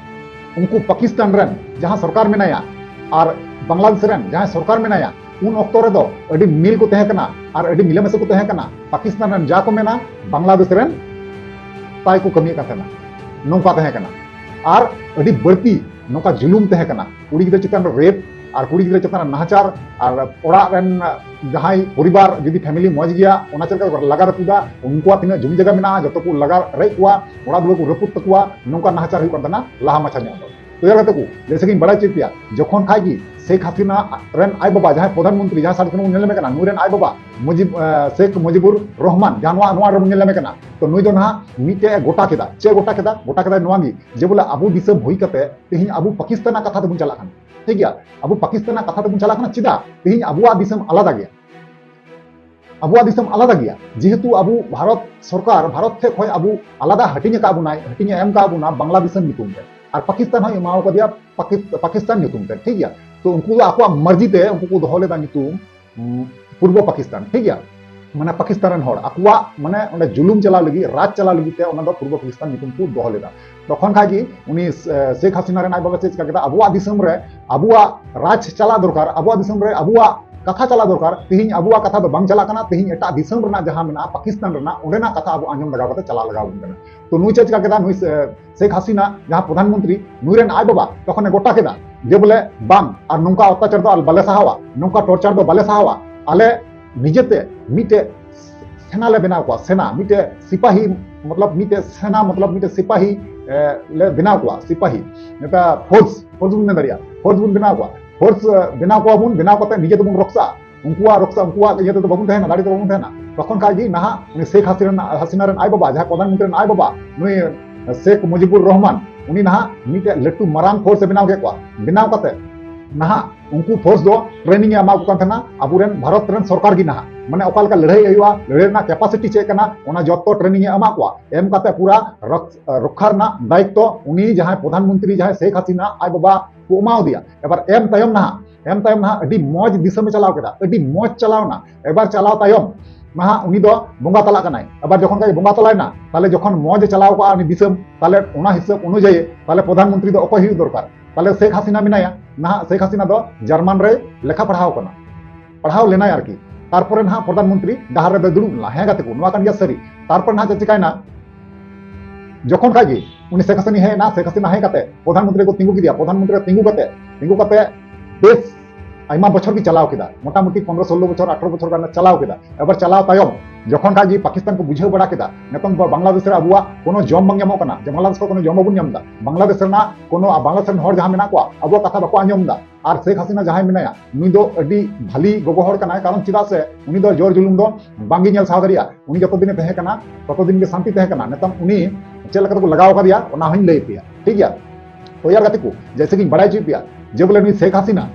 ᱩᱱᱠᱩ ᱯᱟᱠᱤᱥᱛᱟᱱ ᱨᱮᱱ ᱡᱟᱦᱟᱸ ᱥᱚᱨᱠᱟᱨ ᱢᱮᱱᱟᱭᱟ ᱟᱨ ᱵᱟᱝᱞᱟᱫᱮᱥ ᱨᱮᱱ ᱡᱟᱦᱟᱸᱭ ᱥᱚᱨᱠᱟᱨ ᱢᱮᱱᱟᱭᱟ, ᱩᱱ ᱚᱠᱛᱚ ᱨᱮᱫᱚ ᱟᱹᱰᱤ ᱢᱤᱞ ᱠᱚ ᱛᱟᱦᱮᱸ ᱠᱟᱱᱟ ᱟᱨ ᱟᱹᱰᱤ ᱢᱤᱞᱟᱹᱢᱤᱥᱟ ᱠᱚ ᱛᱟᱦᱮᱸ ᱠᱟᱱᱟ᱾ ᱯᱟᱠᱤᱥᱛᱟᱱ ᱨᱮᱱ ᱡᱟ ᱠᱚ ᱢᱮᱱᱟ, ᱵᱟᱝᱞᱟᱫᱮᱥ ᱨᱮᱱ ᱛᱟᱭ ᱠᱚ ᱠᱟᱹᱢᱤᱭᱮᱫ ᱠᱟᱱ ᱛᱟᱦᱮᱱᱟ, ᱱᱚᱝᱠᱟ ᱛᱟᱦᱮᱸ ᱠᱟᱱᱟ᱾ ᱟᱨ ᱟᱹᱰᱤ ᱵᱟᱹᱲᱛᱤ ᱱᱚᱝᱠᱟ ᱡᱩᱞᱩᱢ ᱛᱟᱦᱮᱸ ᱠᱟᱱᱟ, ᱠᱩᱲᱤ ᱜᱤᱫᱽᱨᱟᱹ ᱪᱮᱛᱟᱱ ᱨᱮ rape ᱟᱨ ᱠᱩᱲᱤ ᱜᱤᱫᱽᱨᱟᱹ ᱪᱮᱛᱟᱱ ᱨᱮ ᱱᱟᱦᱟᱪᱟᱨ, ᱟᱨ ᱚᱲᱟᱜ ᱨᱮᱱ ᱡᱟᱦᱟᱸᱭ ᱯᱚᱨᱤᱵᱟᱨ ᱡᱩᱫᱤ family ᱢᱚᱡᱽ ᱜᱮᱭᱟ, ᱚᱱᱟ ᱪᱮᱫ ᱞᱮᱠᱟ ᱠᱚ ᱞᱟᱜᱟ ᱨᱟᱹᱯᱩᱫᱟ, ᱩᱱᱠᱩᱣᱟᱜ ᱛᱤᱱᱟᱹᱜ ᱡᱩᱢᱤ ᱡᱟᱭᱜᱟ ᱢᱮᱱᱟᱜᱼᱟ ᱡᱚᱛᱚ ᱠᱚ ᱞᱟᱜᱟ ᱨᱮᱡ ᱠᱚᱣᱟ, ᱚᱲᱟᱜ ᱫᱩᱣᱟᱹᱨ ᱠᱚ ᱨᱟᱹᱯᱩᱫ ᱛᱟᱠᱚᱣᱟ, ᱱᱚᱝᱠᱟ ᱱᱟᱦᱟᱪᱟᱨ ᱦᱩᱭᱩᱜ ᱠᱟᱱ ᱛᱟᱦᱮᱱᱟ ᱞᱟᱦᱟ ᱢᱟᱪᱷᱟ ᱧᱚᱜ ᱫᱚ᱾ ᱛᱚ ᱭᱟᱨ ᱜᱟᱛᱮ ᱠᱚ, ᱡᱮᱭᱥᱮ ᱠᱤᱧ ᱵᱟᱲᱟᱭ ᱦᱚᱪᱚᱭᱮᱫ ᱯᱮᱭᱟ, ᱡᱚᱠᱷᱚᱱ ᱠᱷᱟᱡ ᱜᱮ ᱥᱮᱠᱷ ᱦᱟᱥᱤᱱᱟ ᱨᱮᱱ ᱟᱡ ᱵᱟᱵᱟ, ᱡᱟᱦᱟᱸᱭ ᱯᱨᱚᱫᱷᱟᱱ ᱢᱚᱱᱛᱨᱤ, ᱡᱟᱦᱟᱸᱭ ᱥᱟᱨ ᱵᱚᱱ ᱧᱮᱞ ᱧᱟᱢᱮ ᱠᱟᱱᱟ, ᱱᱩᱭ ᱨᱮᱱ ᱟᱡ ᱵᱟᱵᱟ ᱢᱩᱡᱤᱵ, ᱟᱸ, ᱥᱮᱠᱷ ᱢᱩᱡᱤᱵᱩᱨ ᱨᱚᱦᱢᱟᱱ, ᱡᱟᱦᱟᱸ ᱱᱚᱣᱟ, ᱱᱚᱣᱟ ᱨᱮᱵᱚᱱ ᱧᱮᱞ ᱧᱟᱢᱮ ᱠᱟᱱᱟ, ᱛᱚ ᱱᱩᱭ ᱫᱚ ᱱᱟᱦᱟᱜ ᱢᱤᱫᱴᱮᱡ ᱮ ᱜᱚᱴᱟ ᱠᱮᱫᱟ᱾ ᱪᱮᱫ ᱮ ᱜᱚᱴᱟ ᱠᱮᱫᱟ? ᱜᱚᱴᱟ ᱠᱮᱫᱟᱭ ᱱᱚᱣᱟ ᱜᱮ ᱡᱮ ᱵᱚᱞᱮ ᱟᱵᱚ ᱫᱤᱥᱚᱢ ᱦᱩᱭ ᱠᱟᱛᱮ ᱛᱮᱦᱮᱧ ᱟᱵᱚ ᱯᱟᱠᱤᱥᱛᱟᱱ ᱨᱮᱱᱟᱜ ᱠᱟᱛᱷᱟ ᱛᱮᱵᱚᱱ ᱪᱟᱞᱟᱜ ᱠᱟᱱᱟ, ᱴᱷᱤᱠ ᱜᱮᱭᱟ? ᱟᱵᱚ ᱯᱟᱠᱤᱥᱛᱟᱱ ᱨᱮᱱᱟᱜ ᱠᱟᱛᱷᱟ ᱛᱮᱵᱚᱱ ᱪᱟᱞᱟᱜ ᱠᱟᱱᱟ᱾ ᱪᱮᱫᱟᱜ? ᱛᱮᱦᱮᱧ ᱟᱵᱚᱣᱟᱜ ᱫᱤᱥᱚᱢ ᱟᱞᱟᱫᱟ ᱜᱮᱭᱟ, ᱟᱵᱚᱣᱟᱜ ᱫᱤᱥᱚᱢ ᱟᱞᱟᱫᱟ ᱜᱮᱭᱟ, ᱡᱮᱦᱮᱛᱩ ᱟᱵᱚ ᱵᱷᱟᱨᱚᱛ ᱥᱚᱨᱠᱟᱨ, ᱵᱷᱟᱨᱚᱛ ᱴᱷᱮᱡ ᱠᱷᱚᱱ ᱟᱵᱚ ᱟᱞᱟᱫᱟ ᱦᱟᱹᱴᱤᱧ ᱟᱠᱟᱫ ᱵᱚᱱᱟᱭ, ᱦᱟᱹᱴᱤᱧ ᱮ ᱮᱢ ᱟᱠᱟᱫ ᱵᱚᱱᱟ ᱵᱟᱝᱞᱟ ᱫᱤᱥᱚᱢ ᱧᱩᱛᱩᱢ ᱛᱮ, ᱟᱨ ᱯᱟᱠᱤᱥᱛᱟᱱ ᱦᱚᱸᱭ ᱮᱢᱟᱣ ᱠᱟᱫᱮᱭᱟ ᱯᱟᱠᱤ-, ᱯᱟᱠᱤᱥᱛᱟᱱ ᱧᱩᱛᱩᱢ ᱛᱮ, ᱴᱷᱤᱠ ᱜᱮᱭᱟ? ᱛᱚ ᱩᱱᱠᱩ ᱫᱚ ᱟᱠᱚᱣᱟᱜ ᱢᱟᱨᱡᱤ ᱛᱮ ᱩᱱᱠᱩ ᱠᱚ ᱫᱚᱦᱚ ᱞᱮᱫᱟ ᱧᱩᱛᱩᱢ, ᱩᱸ, ᱯᱩᱨᱵᱚ ᱯᱟᱠᱤᱥᱛᱟᱱ, ᱴᱷᱤᱠ ᱜᱮᱭᱟ? ᱢᱟᱱᱮ ᱯᱟᱠᱤᱥᱛᱟᱱ ᱨᱮᱱ ᱦᱚᱲ ᱟᱠᱚᱣᱟᱜ ᱢᱟᱱᱮ ᱚᱸᱰᱮ ᱡᱩᱞᱩᱢ ᱪᱟᱞᱟᱣ ᱞᱟᱹᱜᱤᱫ, ᱨᱟᱡᱽ ᱪᱟᱞᱟᱣ ᱞᱟᱹᱜᱤᱫ ᱛᱮ ᱚᱱᱟ ᱫᱚ ᱯᱩᱨᱵᱚ ᱯᱟᱠᱤᱥᱛᱟᱱ ᱧᱩᱛᱩᱢ ᱠᱚ ᱫᱚᱦᱚ ᱞᱮᱫᱟ᱾ ᱛᱚᱠᱷᱚᱱ ᱠᱷᱟᱡ ᱜᱮ ᱩᱱᱤ, ᱮ, ᱥᱮᱠᱷ ᱦᱟᱥᱤᱱᱟ ᱨᱮᱱ ᱟᱡ ᱵᱟᱵᱟ ᱪᱮᱫ ᱪᱤᱠᱟ ᱠᱮᱫᱟ? ᱟᱵᱚᱣᱟᱜ ᱫᱤᱥᱚᱢ ᱨᱮ ᱟᱵᱚᱣᱟᱜ ᱨᱟᱡᱽ ᱪᱟᱞᱟᱜ ᱫᱚᱨᱠᱟᱨ, ᱟᱵᱚᱣᱟᱜ ᱫᱤᱥᱚᱢ ᱨᱮ ᱟᱵᱚᱣᱟᱜ ᱠᱟᱛᱷᱟ ᱪᱟᱞᱟᱜ ᱫᱚᱨᱠᱟᱨ᱾ ᱛᱮᱦᱮᱧ ᱟᱵᱚᱣᱟᱜ ᱠᱟᱛᱷᱟ ᱫᱚ ᱵᱟᱝ ᱪᱟᱞᱟᱜ ᱠᱟᱱᱟ, ᱛᱮᱦᱮᱧ ᱮᱴᱟᱜ ᱫᱤᱥᱚᱢ ᱨᱮᱱᱟᱜ ᱡᱟᱦᱟᱸ ᱢᱮᱱᱟᱜᱼᱟ ᱯᱟᱠᱤᱥᱛᱟᱱ ᱨᱮᱱᱟᱜ, ᱚᱸᱰᱮᱱᱟᱜ ᱠᱟᱛᱷᱟ ᱟᱵᱚ ᱟᱸᱡᱚᱢ ᱞᱟᱜᱟᱣ ᱠᱟᱛᱮ ᱪᱟᱞᱟᱜ ᱞᱟᱜᱟᱣ ᱵᱚᱱ ᱠᱟᱱᱟ᱾ ᱛᱚ ᱱᱩᱭ ᱪᱮᱫ ᱪᱤᱠᱟ ᱠᱮᱫᱟ? ᱱᱩᱭ, ᱮ, ᱥᱮᱠᱷ ᱦᱟᱥᱤᱱᱟ ᱡᱟᱦᱟᱸ ᱯᱨᱚᱫᱷᱟᱱ ᱢᱚᱱᱛᱨᱤ, ᱱᱩᱭ ᱨᱮᱱ ᱟᱡ ᱵᱟᱵᱟ ᱛᱚᱠᱷᱚᱱᱮ ᱜᱚᱴᱟ ᱠᱮᱫᱟ ᱡᱮ ᱵᱚᱞᱮ ᱵᱟᱝ, ᱟᱨ ᱱᱚᱝᱠᱟ ᱚᱛᱛᱟᱪᱟᱨ ᱫᱚ ᱟᱨ ᱵᱟᱞᱮ ᱥᱟᱦᱟᱣᱟ, ᱱᱚᱝᱠᱟ torture ᱫᱚ ᱵᱟᱞᱮ ᱥᱟᱦᱟᱣᱟ᱾ ᱟᱞᱮ ᱱᱤᱡᱮᱛᱮ ᱢᱤᱫᱴᱮᱡ ᱥᱮᱱᱟ ᱞᱮ ᱵᱮᱱᱟᱣ ᱠᱚᱣᱟ, ᱥᱮᱱᱟ, ᱢᱤᱫᱴᱮᱡ ᱥᱤᱯᱟᱦᱤ, ᱢᱚᱛᱞᱚᱵ ᱢᱤᱫᱴᱮᱡ ᱥᱮᱱᱟ, ᱢᱚᱛᱞᱚᱵ ᱢᱤᱫᱴᱮᱡ ᱥᱤᱯᱟᱦᱤ ᱞᱮ ᱵᱮᱱᱟᱣ ᱠᱚᱣᱟ, ᱥᱤᱯᱟᱦᱤ, ᱢᱤᱫᱴᱮᱡ ᱯᱷᱳᱨᱥ, ᱯᱷᱳᱨᱥ ᱵᱚᱱ ᱢᱮᱱ ᱫᱟᱲᱮᱭᱟᱜᱼᱟ, ᱯᱷᱳᱨᱥ ᱵᱚᱱ ᱵᱮᱱᱟᱣ ᱠᱚᱣᱟ, ᱯᱷᱳᱨᱥ ᱵᱮᱱᱟᱣ ᱠᱚᱣᱟ ᱵᱚᱱ, ᱵᱮᱱᱟᱣ ᱠᱟᱛᱮ ᱱᱤᱡᱮ ᱛᱮᱵᱚᱱ ᱨᱚᱠᱥᱟᱜᱼᱟ᱾ ᱩᱱᱠᱩᱣᱟᱜ ᱨᱚᱠᱥᱟ, ᱩᱱᱠᱩᱣᱟᱜ ᱤᱭᱟᱹ ᱛᱮᱫᱚ ᱵᱟᱵᱚᱱ ᱛᱟᱦᱮᱱᱟ, ᱫᱟᱲᱮ ᱛᱮ ᱵᱟᱵᱚᱱ ᱛᱟᱦᱮᱱᱟ᱾ ᱛᱚᱠᱷᱚᱱ ᱠᱷᱟᱡ ᱜᱮ ᱱᱟᱦᱟᱜ ᱩᱱᱤ ᱥᱮᱠ ᱦᱟᱥᱤᱱᱟ, ᱦᱟᱥᱤᱱᱟ ᱨᱮᱱ ᱟᱡ ᱵᱟᱵᱟ, ᱡᱟᱦᱟᱸ ᱯᱨᱚᱫᱷᱟᱱ ᱢᱚᱱᱛᱨᱤ ᱨᱮᱱ ᱟᱡ ᱵᱟᱵᱟ, ᱱᱩᱭ ᱥᱮᱠ ᱢᱩᱡᱤᱵᱩᱨ ᱨᱚᱦᱢᱟᱱ, ᱩᱱᱤ ᱱᱟᱦᱟᱜ ᱢᱤᱫᱴᱮᱡ ᱞᱟᱹᱴᱩ ᱢᱟᱨᱟᱝ ᱯᱷᱳᱨᱥ ᱮ ᱵᱮᱱᱟᱣ ᱠᱮᱫ ᱠᱚᱣᱟ᱾ ᱵᱮᱱᱟᱣ ᱠᱟᱛᱮ ᱱᱟᱦᱟᱜ ᱩᱱᱠᱩ ᱯᱷᱳᱨᱥ ᱫᱚ ᱴᱨᱮᱱᱤᱝ ᱮ ᱮᱢᱟ ᱠᱚ ᱠᱟᱱ ᱛᱟᱦᱮᱱᱟ ᱟᱵᱚᱨᱮᱱ ᱵᱷᱟᱨᱚᱛ ᱨᱮᱱ ᱥᱚᱨᱠᱟᱨ ᱜᱮ ᱱᱟᱦᱟᱜ, ᱢᱟᱱᱮ ᱚᱠᱟ ᱞᱮᱠᱟ ᱞᱟᱹᱲᱦᱟᱹᱭ ᱦᱩᱭᱩᱜᱼᱟ, ᱞᱟᱹᱲᱦᱟᱹᱭ ᱨᱮᱱᱟᱜ ᱠᱮᱯᱟᱥᱤᱴᱤ ᱪᱮᱫ ᱠᱟᱱᱟ, ᱚᱱᱟ ᱡᱚᱛᱚ ᱴᱨᱮᱱᱤᱝ ᱮ ᱮᱢᱟ ᱠᱚᱣᱟ᱾ ᱮᱢ ᱠᱟᱛᱮ ᱯᱩᱨᱟ ᱨᱚᱠ-, ᱨᱚᱠᱠᱷᱟ ᱨᱮᱱᱟᱜ ᱫᱟᱭᱤᱛᱛᱚ ᱩᱱᱤ ᱡᱟᱦᱟᱸᱭ ᱯᱨᱚᱫᱷᱟᱱ ᱢᱚᱱᱛᱨᱤ, ᱡᱟᱦᱟᱸᱭ ᱥᱮᱠ ᱦᱟᱥᱤᱱᱟ ᱟᱡ ᱵᱟᱵᱟ ᱠᱚ ᱮᱢᱟᱣᱟᱫᱮᱭᱟ᱾ ᱮᱵᱟᱨ ᱮᱢ ᱛᱟᱭᱚᱢ ᱱᱟᱦᱟᱜ, ᱮᱢ ᱛᱟᱭᱚᱢ ᱱᱟᱦᱟᱜ ᱟᱹᱰᱤ ᱢᱚᱡᱽ ᱫᱤᱥᱚᱢᱮ ᱪᱟᱞᱟᱣ ᱠᱮᱫᱟ, ᱟᱹᱰᱤ ᱢᱚᱡᱽ ᱪᱟᱞᱟᱣᱱᱟ᱾ ᱮᱵᱟᱨ ᱪᱟᱞᱟᱣ ᱛᱟᱭᱚᱢ ᱱᱟᱦᱟᱜ ᱩᱱᱤ ᱫᱚ ᱵᱚᱸᱜᱟ ᱛᱟᱞᱟᱜ ᱠᱟᱱᱟᱭ᱾ ᱮᱵᱟᱨ ᱡᱚᱠᱷᱚᱱ ᱠᱷᱟᱡ ᱵᱚᱸᱜᱟ ᱛᱟᱞᱟᱭᱱᱟ, ᱛᱟᱦᱞᱮ ᱡᱚᱠᱷᱚᱱ ᱢᱚᱡᱽ ᱮ ᱪᱟᱞᱟᱣ ᱠᱚᱜᱼᱟ ᱩᱱᱤ ᱫᱤᱥᱚᱢ, ᱛᱟᱦᱞᱮ ᱚᱱᱟ ᱦᱤᱥᱟᱹᱵ ᱚᱱᱩᱡᱟᱭᱤ ᱛᱟᱦᱞᱮ ᱯᱨᱚᱫᱷᱟᱱ ᱢᱚᱱᱛᱨᱤ ᱫᱚ ᱚᱠᱚᱭ ᱦᱩᱭᱩᱜ ᱫᱚᱨᱠᱟᱨ? ᱛᱟᱦᱞᱮ ᱥᱮᱠ ᱦᱟᱥᱤᱱᱟ ᱢᱮᱱᱟᱭᱟ, ᱱᱟᱦᱟᱜ ᱥᱮᱠ ᱦᱟᱥᱤᱱᱟ ᱫᱚ ᱡᱟᱨᱢᱟᱱ ᱨᱮ ᱞᱮᱠᱷᱟ ᱯᱟᱲᱦᱟᱣ ᱠᱟᱱᱟ, ᱯᱟᱲᱦᱟᱣ ᱞᱮᱱᱟᱭ ᱟᱨᱠᱤ᱾ ᱛᱟᱨᱯᱚᱨᱮ ᱱᱟᱦᱟᱜ ᱯᱨᱚᱫᱷᱟᱱ ᱢᱚᱱᱛᱨᱤ ᱰᱟᱦᱟᱨ ᱨᱮᱫᱚ ᱫᱩᱲᱩᱵ ᱞᱮᱱᱟ᱾ ᱦᱮᱸ ᱜᱟᱛᱮ ᱠᱚ, ᱱᱚᱣᱟ ᱠᱟᱱ ᱜᱮᱭᱟ ᱥᱟᱹᱨᱤ᱾ ᱛᱟᱨᱯᱚᱨᱮ ᱱᱟᱦᱟᱜ ᱪᱮᱫ ᱪᱤᱠᱟᱭᱱᱟ? ᱡᱚᱠᱷᱚᱱ ᱠᱷᱟᱡ ᱜᱮ ᱩᱱᱤ ᱥᱮᱠ ᱦᱟᱥᱤᱱᱟ ᱦᱮᱡ ᱮᱱᱟ, ᱥᱮᱠ ᱦᱟᱥᱤᱱᱟ ᱦᱮᱡ ᱠᱟᱛᱮ ᱯᱨᱚᱫᱷᱟᱱ ᱢᱚᱱᱛᱨᱤ ᱠᱚ ᱛᱤᱸᱜᱩ ᱠᱮᱫᱮᱭᱟ᱾ ᱯᱨᱚᱫᱷᱟᱱ ᱢᱚᱱᱛᱨᱤ ᱨᱮ ᱛᱤᱸᱜᱩ ᱠᱟᱛᱮ, ᱛᱤᱸᱜᱩ ᱠᱟᱛᱮ ᱵᱮᱥ ᱟᱭᱢᱟ ᱵᱚᱪᱷᱚᱨ ᱜᱮ ᱪᱟᱞᱟᱣ ᱠᱮᱫᱟ, ᱢᱚᱴᱟᱢᱩᱴᱤ ᱯᱚᱱᱨᱚ, ᱥᱳᱞᱞᱳ ᱵᱚᱪᱷᱚᱨ, ᱟᱴᱷᱨᱚ ᱵᱚᱪᱷᱚᱨ ᱜᱟᱱ ᱪᱟᱞᱟᱣ ᱠᱮᱫᱟ᱾ ᱮᱵᱟᱨ ᱪᱟᱞᱟᱣ ᱛᱟᱭᱚᱢ ᱡᱚᱠᱷᱚᱱ ᱠᱷᱟᱡ ᱜᱮ ᱯᱟᱠᱤᱥᱛᱟᱱ ᱠᱚ ᱵᱩᱡᱷᱟᱹᱣ ᱵᱟᱲᱟ ᱠᱮᱫᱟ, ᱱᱤᱛᱚᱝ ᱵᱟ-, ᱵᱟᱝᱞᱟᱫᱮᱥ ᱨᱮ ᱟᱵᱚᱣᱟᱜ ᱠᱳᱱᱳ ᱡᱚᱢ ᱵᱟᱝ ᱧᱟᱢᱚᱜ ᱠᱟᱱᱟ, ᱡᱮ ᱵᱟᱝᱞᱟᱫᱮᱥ ᱠᱷᱚᱱ ᱠᱳᱱᱳ ᱡᱚᱢ ᱵᱟᱵᱚᱱ ᱧᱟᱢ ᱮᱫᱟ, ᱵᱟᱝᱞᱟᱫᱮᱥ ᱨᱮᱱᱟᱜ ᱠᱳᱱᱳ, ᱵᱟᱝᱞᱟᱫᱮᱥ ᱨᱮᱱ ᱦᱚᱲ ᱡᱟᱦᱟᱸ ᱢᱮᱱᱟᱜ ᱠᱚᱣᱟ ᱟᱵᱚᱣᱟᱜ ᱠᱟᱛᱷᱟ ᱵᱟᱠᱚ ᱟᱸᱡᱚᱢ ᱮᱫᱟ᱾ ᱟᱨ ᱥᱮᱠ ᱦᱟᱥᱤᱱᱟ ᱡᱟᱦᱟᱸᱭ ᱢᱮᱱᱟᱭᱟ, ᱱᱩᱭ ᱫᱚ ᱟᱹᱰᱤ ᱵᱷᱟᱞᱤ ᱜᱚᱜᱚ ᱦᱚᱲ ᱠᱟᱱᱟᱭ, ᱠᱟᱨᱚᱱ ᱪᱮᱫᱟᱜ ᱥᱮ ᱩᱱᱤ ᱫᱚ ᱡᱳᱨ ᱡᱩᱞᱩᱢ ᱫᱚ ᱵᱟᱝᱜᱮ ᱧᱮᱞ ᱥᱟᱦᱟᱣ ᱫᱟᱲᱮᱭᱟᱜᱼᱟ᱾ ᱩᱱᱤ ᱡᱚᱛᱚ ᱫᱤᱱᱮ ᱛᱟᱦᱮᱸ ᱠᱟᱱᱟ, ᱛᱚᱛᱚ ᱫᱤᱱ ᱜᱮ ᱥᱟᱱᱛᱤ ᱛᱟᱦᱮᱸ ᱠᱟᱱᱟ᱾ ᱱᱤᱛᱚᱝ ᱩᱱᱤ ᱪᱮᱫ ᱞᱮᱠᱟ ᱛᱮᱠᱚ ᱞᱟᱜᱟᱣ ᱟᱠᱟᱫᱮᱭᱟ, ᱚᱱᱟ ᱦᱚᱸᱧ ᱞᱟᱹᱭ ᱟᱯᱮᱭᱟ, ᱴᱷᱤᱠ ᱜᱮᱭᱟ? ᱛᱚ ᱭᱟᱨ ᱜᱟᱛᱮ ᱠᱚ, ᱡᱮᱭᱥᱮ ᱠᱤᱧ ᱵᱟᱲᱟᱭ ᱦᱚᱪᱚᱭᱮᱫ ᱯᱮᱭᱟ ᱡᱮ ᱵᱚᱞᱮ ᱱᱩᱭ ᱥᱮᱠ ᱦᱟᱥᱤᱱᱟ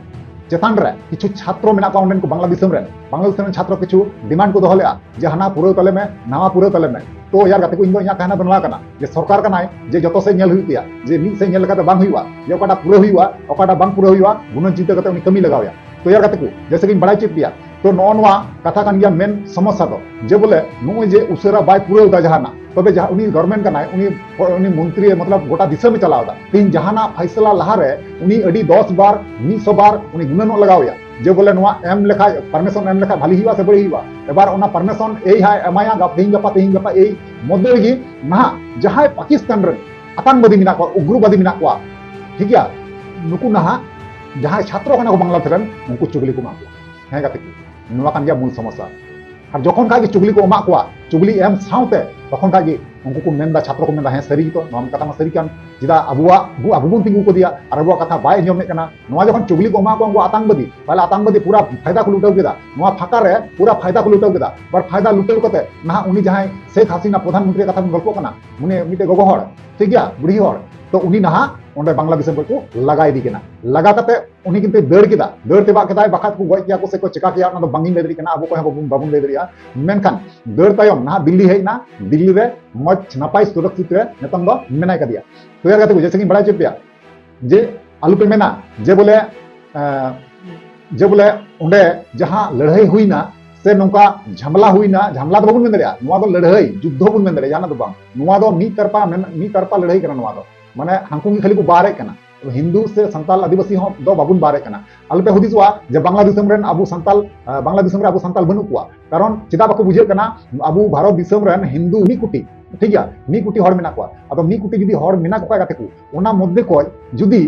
ᱪᱮᱛᱟᱱ ᱨᱮ ᱠᱤᱪᱷᱩ ᱪᱷᱟᱛᱨᱚ ᱢᱮᱱᱟᱜ ᱠᱚᱣᱟ ᱚᱸᱰᱮᱱ ᱠᱚ, ᱵᱟᱝᱞᱟ ᱫᱤᱥᱚᱢ ᱨᱮᱱ, ᱵᱟᱝᱞᱟ ᱫᱤᱥᱚᱢ ᱨᱮᱱ ᱪᱷᱟᱛᱨᱚ ᱠᱤᱪᱷᱩ ᱰᱤᱢᱟᱱᱰ ᱠᱚ ᱫᱚᱦᱚ ᱞᱮᱫᱼᱟ ᱡᱮ ᱦᱟᱱᱟ ᱯᱩᱨᱟᱹᱣ ᱛᱟᱞᱮ ᱢᱮ, ᱱᱟᱣᱟ ᱯᱩᱨᱟᱹᱣ ᱛᱟᱞᱮ ᱢᱮ᱾ ᱛᱚ ᱭᱟᱨ ᱜᱟᱛᱮ ᱠᱚ, ᱤᱧ ᱫᱚ ᱤᱧᱟᱹᱜ ᱛᱟᱦᱮᱱᱟ ᱫᱚ ᱱᱚᱣᱟ ᱠᱟᱱᱟ ᱡᱮ ᱥᱚᱨᱠᱟᱨ ᱠᱟᱱᱟᱭ, ᱡᱮ ᱡᱚᱛᱚ ᱥᱮᱫ ᱧᱮᱞ ᱦᱩᱭᱩᱜ ᱛᱟᱭᱟ, ᱡᱮ ᱢᱤᱫ ᱥᱮᱫ ᱧᱮᱞ ᱞᱮᱠᱟᱛᱮ ᱵᱟᱝ ᱦᱩᱭᱩᱜᱼᱟ, ᱡᱮ ᱚᱠᱟᱴᱟᱜ ᱯᱩᱨᱟᱹᱣ ᱦᱩᱭᱩᱜᱼᱟ, ᱚᱠᱟᱴᱟᱜ ᱵᱟᱝ ᱯᱩᱨᱟᱹᱣ ᱦᱩᱭᱩᱜᱼᱟ, ᱜᱩᱱᱟᱹᱱ ᱪᱤᱱᱛᱟᱹ ᱠᱟᱛᱮ ᱩᱱᱤ ᱠᱟᱹᱢᱤ ᱞᱟᱜᱟᱣ ᱮᱭᱟ᱾ ᱛᱚ ᱭᱟᱨ ᱜᱟᱛᱮ ᱠᱚ, ᱡᱮᱭᱥᱮ ᱠᱤᱧ ᱵᱟᱲᱟᱭ ᱦᱚᱪᱚᱭᱮᱫ ᱯᱮᱭᱟ, ᱛᱚ ᱱᱚᱜᱼᱚ ᱱᱚᱣᱟ ᱠᱟᱛᱷᱟ ᱠᱟᱱ ᱜᱮᱭᱟ ᱢᱮᱱ ᱥᱚᱢᱚᱥᱥᱟ ᱫᱚ, ᱡᱮ ᱵᱚᱞᱮ ᱱᱚᱜᱼᱚᱭ ᱡᱮ ᱩᱥᱟᱹᱨᱟ ᱵᱟᱭ ᱯᱩᱨᱟᱹᱣ ᱮᱫᱟ ᱡᱟᱦᱟᱱᱟᱜ, ᱛᱚᱵᱮ ᱡᱟᱦᱟᱸ ᱩᱱᱤ ᱜᱚᱵᱷᱚᱨᱱᱢᱮᱱᱴ ᱠᱟᱱᱟᱭ, ᱩᱱᱤ, ᱩᱱᱤ ᱢᱚᱱᱛᱨᱤ, ᱢᱚᱛᱞᱚᱵ ᱜᱚᱴᱟ ᱫᱤᱥᱚᱢᱮ ᱪᱟᱞᱟᱣ ᱮᱫᱟ᱾ ᱛᱮᱦᱮᱧ ᱡᱟᱦᱟᱱᱟᱜ ᱯᱷᱟᱭᱥᱟᱞᱟ ᱞᱟᱦᱟᱨᱮ ᱩᱱᱤ ᱟᱹᱰᱤ ᱫᱚᱥ ᱵᱟᱨ, ᱢᱤᱫ ᱥᱚ ᱵᱟᱨ ᱩᱱᱤ ᱜᱩᱱᱟᱹᱱᱚᱜ ᱞᱟᱜᱟᱣ ᱮᱭᱟ, ᱡᱮ ᱵᱚᱞᱮ ᱱᱚᱣᱟ ᱮᱢ ᱞᱮᱠᱷᱟᱡ, ᱯᱟᱨᱢᱤᱥᱚᱱ ᱮᱢ ᱞᱮᱠᱷᱟᱡ ᱵᱷᱟᱞᱤ ᱦᱩᱭᱩᱜᱼᱟ ᱥᱮ ᱵᱟᱹᱲᱤᱡ ᱦᱩᱭᱩᱜᱼᱟ᱾ ᱮᱵᱟᱨ ᱚᱱᱟ ᱯᱟᱨᱢᱤᱥᱚᱱ ᱮᱭ ᱦᱟᱭ ᱮᱢᱟᱭᱟ, ᱜᱟᱯ-, ᱛᱮᱦᱮᱧ ᱜᱟᱯᱟ, ᱛᱮᱦᱮᱧ ᱜᱟᱯᱟ ᱮᱭ ᱢᱚᱫᱽᱫᱷᱮ ᱨᱮᱜᱮ ᱱᱟᱦᱟᱜ ᱡᱟᱦᱟᱸᱭ ᱯᱟᱠᱤᱥᱛᱟᱱ ᱨᱮᱱ ᱟᱛᱟᱝᱵᱟᱫᱤ ᱢᱮᱱᱟᱜ ᱠᱚᱣᱟ, ᱩᱜᱽᱨᱚᱵᱟᱫᱤ ᱢᱮᱱᱟᱜ ᱠᱚᱣᱟ, ᱴᱷᱤᱠ ᱜᱮᱭᱟ, ᱱᱩᱠᱩ ᱱᱟᱦᱟᱜ ᱡᱟᱦᱟᱸᱭ ᱪᱷᱟᱛᱨᱚ ᱠᱟᱱᱟ ᱠᱚ ᱵᱟᱝᱞᱟᱫᱮᱥ ᱨᱮᱱ, ᱩᱱᱠᱩ ᱪᱩᱜᱽᱞᱤ ᱠᱚ ᱮᱢᱟ ᱠᱚᱣᱟ᱾ ᱦᱮᱸ ᱜᱟᱛᱮ ᱠᱚ, ᱱᱚᱣᱟ ᱠᱟᱱ ᱜᱮᱭᱟ ᱢᱩᱞ ᱥᱚᱢᱚᱥᱥᱟ᱾ ᱟᱨ ᱡᱚᱠᱷᱚᱱ ᱠᱷᱟᱡ ᱜᱮ ᱪᱩᱜᱽᱞᱤ ᱠᱚ ᱮᱢᱟᱜ ᱠᱚᱣᱟ, ᱪᱩᱜᱽᱞᱤ ᱮᱢ ᱥᱟᱶᱛᱮ ᱛᱚᱠᱷᱚᱱ ᱠᱷᱟᱡ ᱜᱮ ᱩᱱᱠᱩ ᱠᱚ ᱢᱮᱱᱫᱟ, ᱪᱷᱟᱛᱨᱚ ᱠᱚ ᱢᱮᱱᱫᱟ, ᱦᱮᱸ, ᱥᱟᱹᱨᱤ ᱜᱮᱛᱚ, ᱱᱚᱣᱟ ᱠᱟᱛᱷᱟ ᱢᱟ ᱥᱟᱹᱨᱤ ᱠᱟᱱ᱾ ᱪᱮᱫᱟᱜ ᱟᱵᱚᱣᱟᱜ ᱵᱚ-, ᱟᱵᱚ ᱵᱚᱱ ᱛᱤᱸᱜᱩ ᱠᱟᱫᱮᱭᱟ ᱟᱨ ᱟᱵᱚᱣᱟᱜ ᱠᱟᱛᱷᱟ ᱵᱟᱭ ᱟᱸᱡᱚᱢᱮᱫ ᱠᱟᱱᱟ? ᱱᱚᱣᱟ ᱡᱚᱠᱷᱚᱱ ᱪᱩᱜᱽᱞᱤ ᱠᱚ ᱮᱢᱟ ᱠᱚᱣᱟ ᱩᱱᱠᱩ ᱟᱛᱟᱝᱵᱟᱫᱤ, ᱛᱟᱦᱞᱮ ᱟᱛᱟᱝᱵᱟᱫᱤ ᱯᱩᱨᱟ ᱯᱷᱟᱭᱫᱟ ᱠᱚ ᱞᱩᱴᱟᱹᱣ ᱠᱮᱫᱟ᱾ ᱱᱚᱣᱟ ᱯᱷᱟᱸᱠᱟ ᱨᱮ ᱯᱩᱨᱟ ᱯᱷᱟᱭᱫᱟ ᱠᱚ ᱞᱩᱴᱟᱹᱣ ᱠᱮᱫᱟ᱾ ᱟᱨ ᱯᱷᱟᱭᱫᱟ ᱞᱩᱴᱟᱹᱣ ᱠᱟᱛᱮ ᱱᱟᱦᱟᱜ ᱩᱱᱤ ᱡᱟᱦᱟᱸᱭ ᱥᱮᱠᱷ ᱦᱟᱥᱤᱱᱟ ᱯᱨᱚᱫᱷᱟᱱ ᱢᱚᱱᱛᱨᱤ ᱠᱟᱛᱷᱟ ᱵᱚᱱ ᱜᱚᱞᱯᱚ ᱠᱟᱱᱟ, ᱩᱱᱤ ᱢᱤᱫᱴᱮᱡ ᱜᱚᱜᱚ ᱦᱚᱲ, ᱴᱷᱤᱠ ᱜᱮᱭᱟ, ᱵᱩᱲᱦᱤ ᱦᱚᱲ, ᱛᱚ ᱩᱱᱤ ᱱᱟᱦᱟᱜ ᱚᱸᱰᱮ ᱵᱟᱝᱞᱟ ᱫᱤᱥᱚᱢ ᱠᱷᱚᱡ ᱠᱚ ᱞᱟᱜᱟ ᱤᱫᱤ ᱠᱟᱱᱟ᱾ ᱞᱟᱜᱟ ᱠᱟᱛᱮ ᱩᱱᱤ ᱠᱤᱱᱛᱩ ᱫᱟᱹᱲ ᱠᱮᱫᱟ, ᱫᱟᱹᱲ ᱛᱮᱵᱟᱜ ᱠᱮᱫᱟᱭ, ᱵᱟᱠᱷᱟᱡ ᱠᱚ ᱜᱚᱡ ᱠᱮᱭᱟ ᱠᱚ ᱥᱮ ᱠᱚ ᱪᱮᱠᱟ ᱠᱮᱭᱟ, ᱚᱱᱟ ᱫᱚ ᱵᱟᱝ ᱤᱧ ᱞᱟᱹᱭ ᱫᱟᱲᱮᱭᱟᱜ ᱠᱟᱱᱟ, ᱟᱵᱚ ᱠᱚ ᱦᱚᱸ ᱵᱟᱵᱚᱱ, ᱵᱟᱵᱚᱱ ᱞᱟᱹᱭ ᱫᱟᱲᱮᱭᱟᱜᱼᱟ᱾ ᱢᱮᱱᱠᱷᱟᱱ ᱫᱟᱹᱲ ᱛᱟᱭᱚᱢ ᱱᱟᱦᱟᱜ ᱫᱤᱞᱞᱤ ᱦᱮᱡ ᱮᱱᱟ, ᱫᱤᱞᱞᱤ ᱨᱮ ᱢᱚᱡᱽ ᱱᱟᱯᱟᱭ ᱥᱩᱨᱚᱠᱥᱤᱛ ᱨᱮ ᱱᱤᱛᱚᱝ ᱫᱚ ᱢᱮᱱᱟᱭ ᱠᱟᱫᱮᱭᱟ᱾ ᱛᱚ ᱭᱟᱨ ᱜᱟᱛᱮ ᱠᱚ, ᱡᱮᱭᱥᱮ ᱠᱤᱧ ᱵᱟᱲᱟᱭ ᱦᱚᱪᱚᱭᱮᱫ ᱯᱮᱭᱟ ᱡᱮ ᱟᱞᱚ ᱯᱮ ᱢᱮᱱᱟ ᱡᱮ ᱵᱚᱞᱮ, ᱮᱸ, ᱡᱮ ᱵᱚᱞᱮ ᱚᱸᱰᱮ ᱡᱟᱦᱟᱸ ᱞᱟᱹᱲᱦᱟᱹᱭ ᱦᱩᱭᱱᱟ ᱥᱮ ᱱᱚᱝᱠᱟ ᱡᱷᱟᱢᱞᱟ ᱦᱩᱭᱱᱟ, ᱡᱷᱟᱢᱞᱟ ᱫᱚ ᱵᱟᱵᱚᱱ ᱢᱮᱱ ᱫᱟᱲᱮᱭᱟᱜᱼᱟ, ᱱᱚᱣᱟ ᱫᱚ ᱞᱟᱹᱲᱦᱟᱹᱭ, ᱡᱩᱫᱽᱫᱷᱚ ᱵᱚᱱ ᱢᱮᱱ ᱫᱟᱲᱮᱭᱟᱜᱼᱟ, ᱡᱟᱦᱟᱱᱟᱜ ᱫᱚ ᱵᱟᱝ᱾ ᱱᱚᱣᱟ ᱫᱚ ᱢᱤᱫ ᱛᱟᱨᱯᱟ ᱢᱮᱱ-, ᱢᱤᱫ ᱛᱟᱨᱯᱟ ᱞᱟᱹᱲᱦᱟᱹᱭ ᱠᱟᱱᱟ ᱱᱚᱣᱟ ᱫᱚ᱾ ᱢᱟᱱᱮ ᱦᱟᱱᱠᱩ ᱜᱮ ᱠᱷᱟᱹᱞᱤ ᱠᱚ ᱵᱟᱨᱮᱫ ᱠᱟᱱᱟ, ᱦᱤᱱᱫᱩ ᱥᱮ ᱥᱟᱱᱛᱟᱞ ᱟᱹᱫᱤᱵᱟᱹᱥᱤ ᱦᱚᱸ ᱫᱚ ᱵᱟᱵᱚᱱ ᱵᱟᱨᱮᱫ ᱠᱟᱱᱟ᱾ ᱟᱞᱚᱯᱮ ᱦᱩᱫᱤᱥᱚᱜᱼᱟ ᱡᱮ ᱵᱟᱝᱞᱟ ᱫᱤᱥᱚᱢ ᱨᱮᱱ ᱟᱵᱚ ᱥᱟᱱᱛᱟᱞ, ᱟᱸ, ᱵᱟᱝᱞᱟ ᱫᱤᱥᱚᱢ ᱨᱮ ᱟᱵᱚ ᱥᱟᱱᱛᱟᱞ ᱵᱟᱹᱱᱩᱜ ᱠᱚᱣᱟ᱾ ᱠᱟᱨᱚᱱ ᱪᱮᱫᱟᱜ ᱵᱟᱠᱚ ᱵᱩᱡᱷᱟᱹᱜ ᱠᱟᱱᱟ? ᱟᱵᱚ ᱵᱷᱟᱨᱚᱛ ᱫᱤᱥᱚᱢ ᱨᱮᱱ ᱦᱤᱱᱫᱩ ᱢᱤᱫ ᱠᱳᱴᱤ, ᱴᱷᱤᱠ ᱜᱮᱭᱟ, ᱢᱤᱫ ᱠᱳᱴᱤ ᱦᱚᱲ ᱢᱮᱱᱟᱜ ᱠᱚᱣᱟ᱾ ᱟᱫᱚ ᱢᱤᱫ ᱠᱳᱴᱤ ᱡᱩᱫᱤ ᱦᱚᱲ ᱢᱮᱱᱟᱜ ᱠᱚ ᱠᱷᱟᱡ ᱜᱟᱛᱮ ᱠᱚ, ᱚᱱᱟ ᱢᱚᱫᱽᱫᱷᱮ ᱠᱷᱚᱡ ᱡᱩᱫᱤ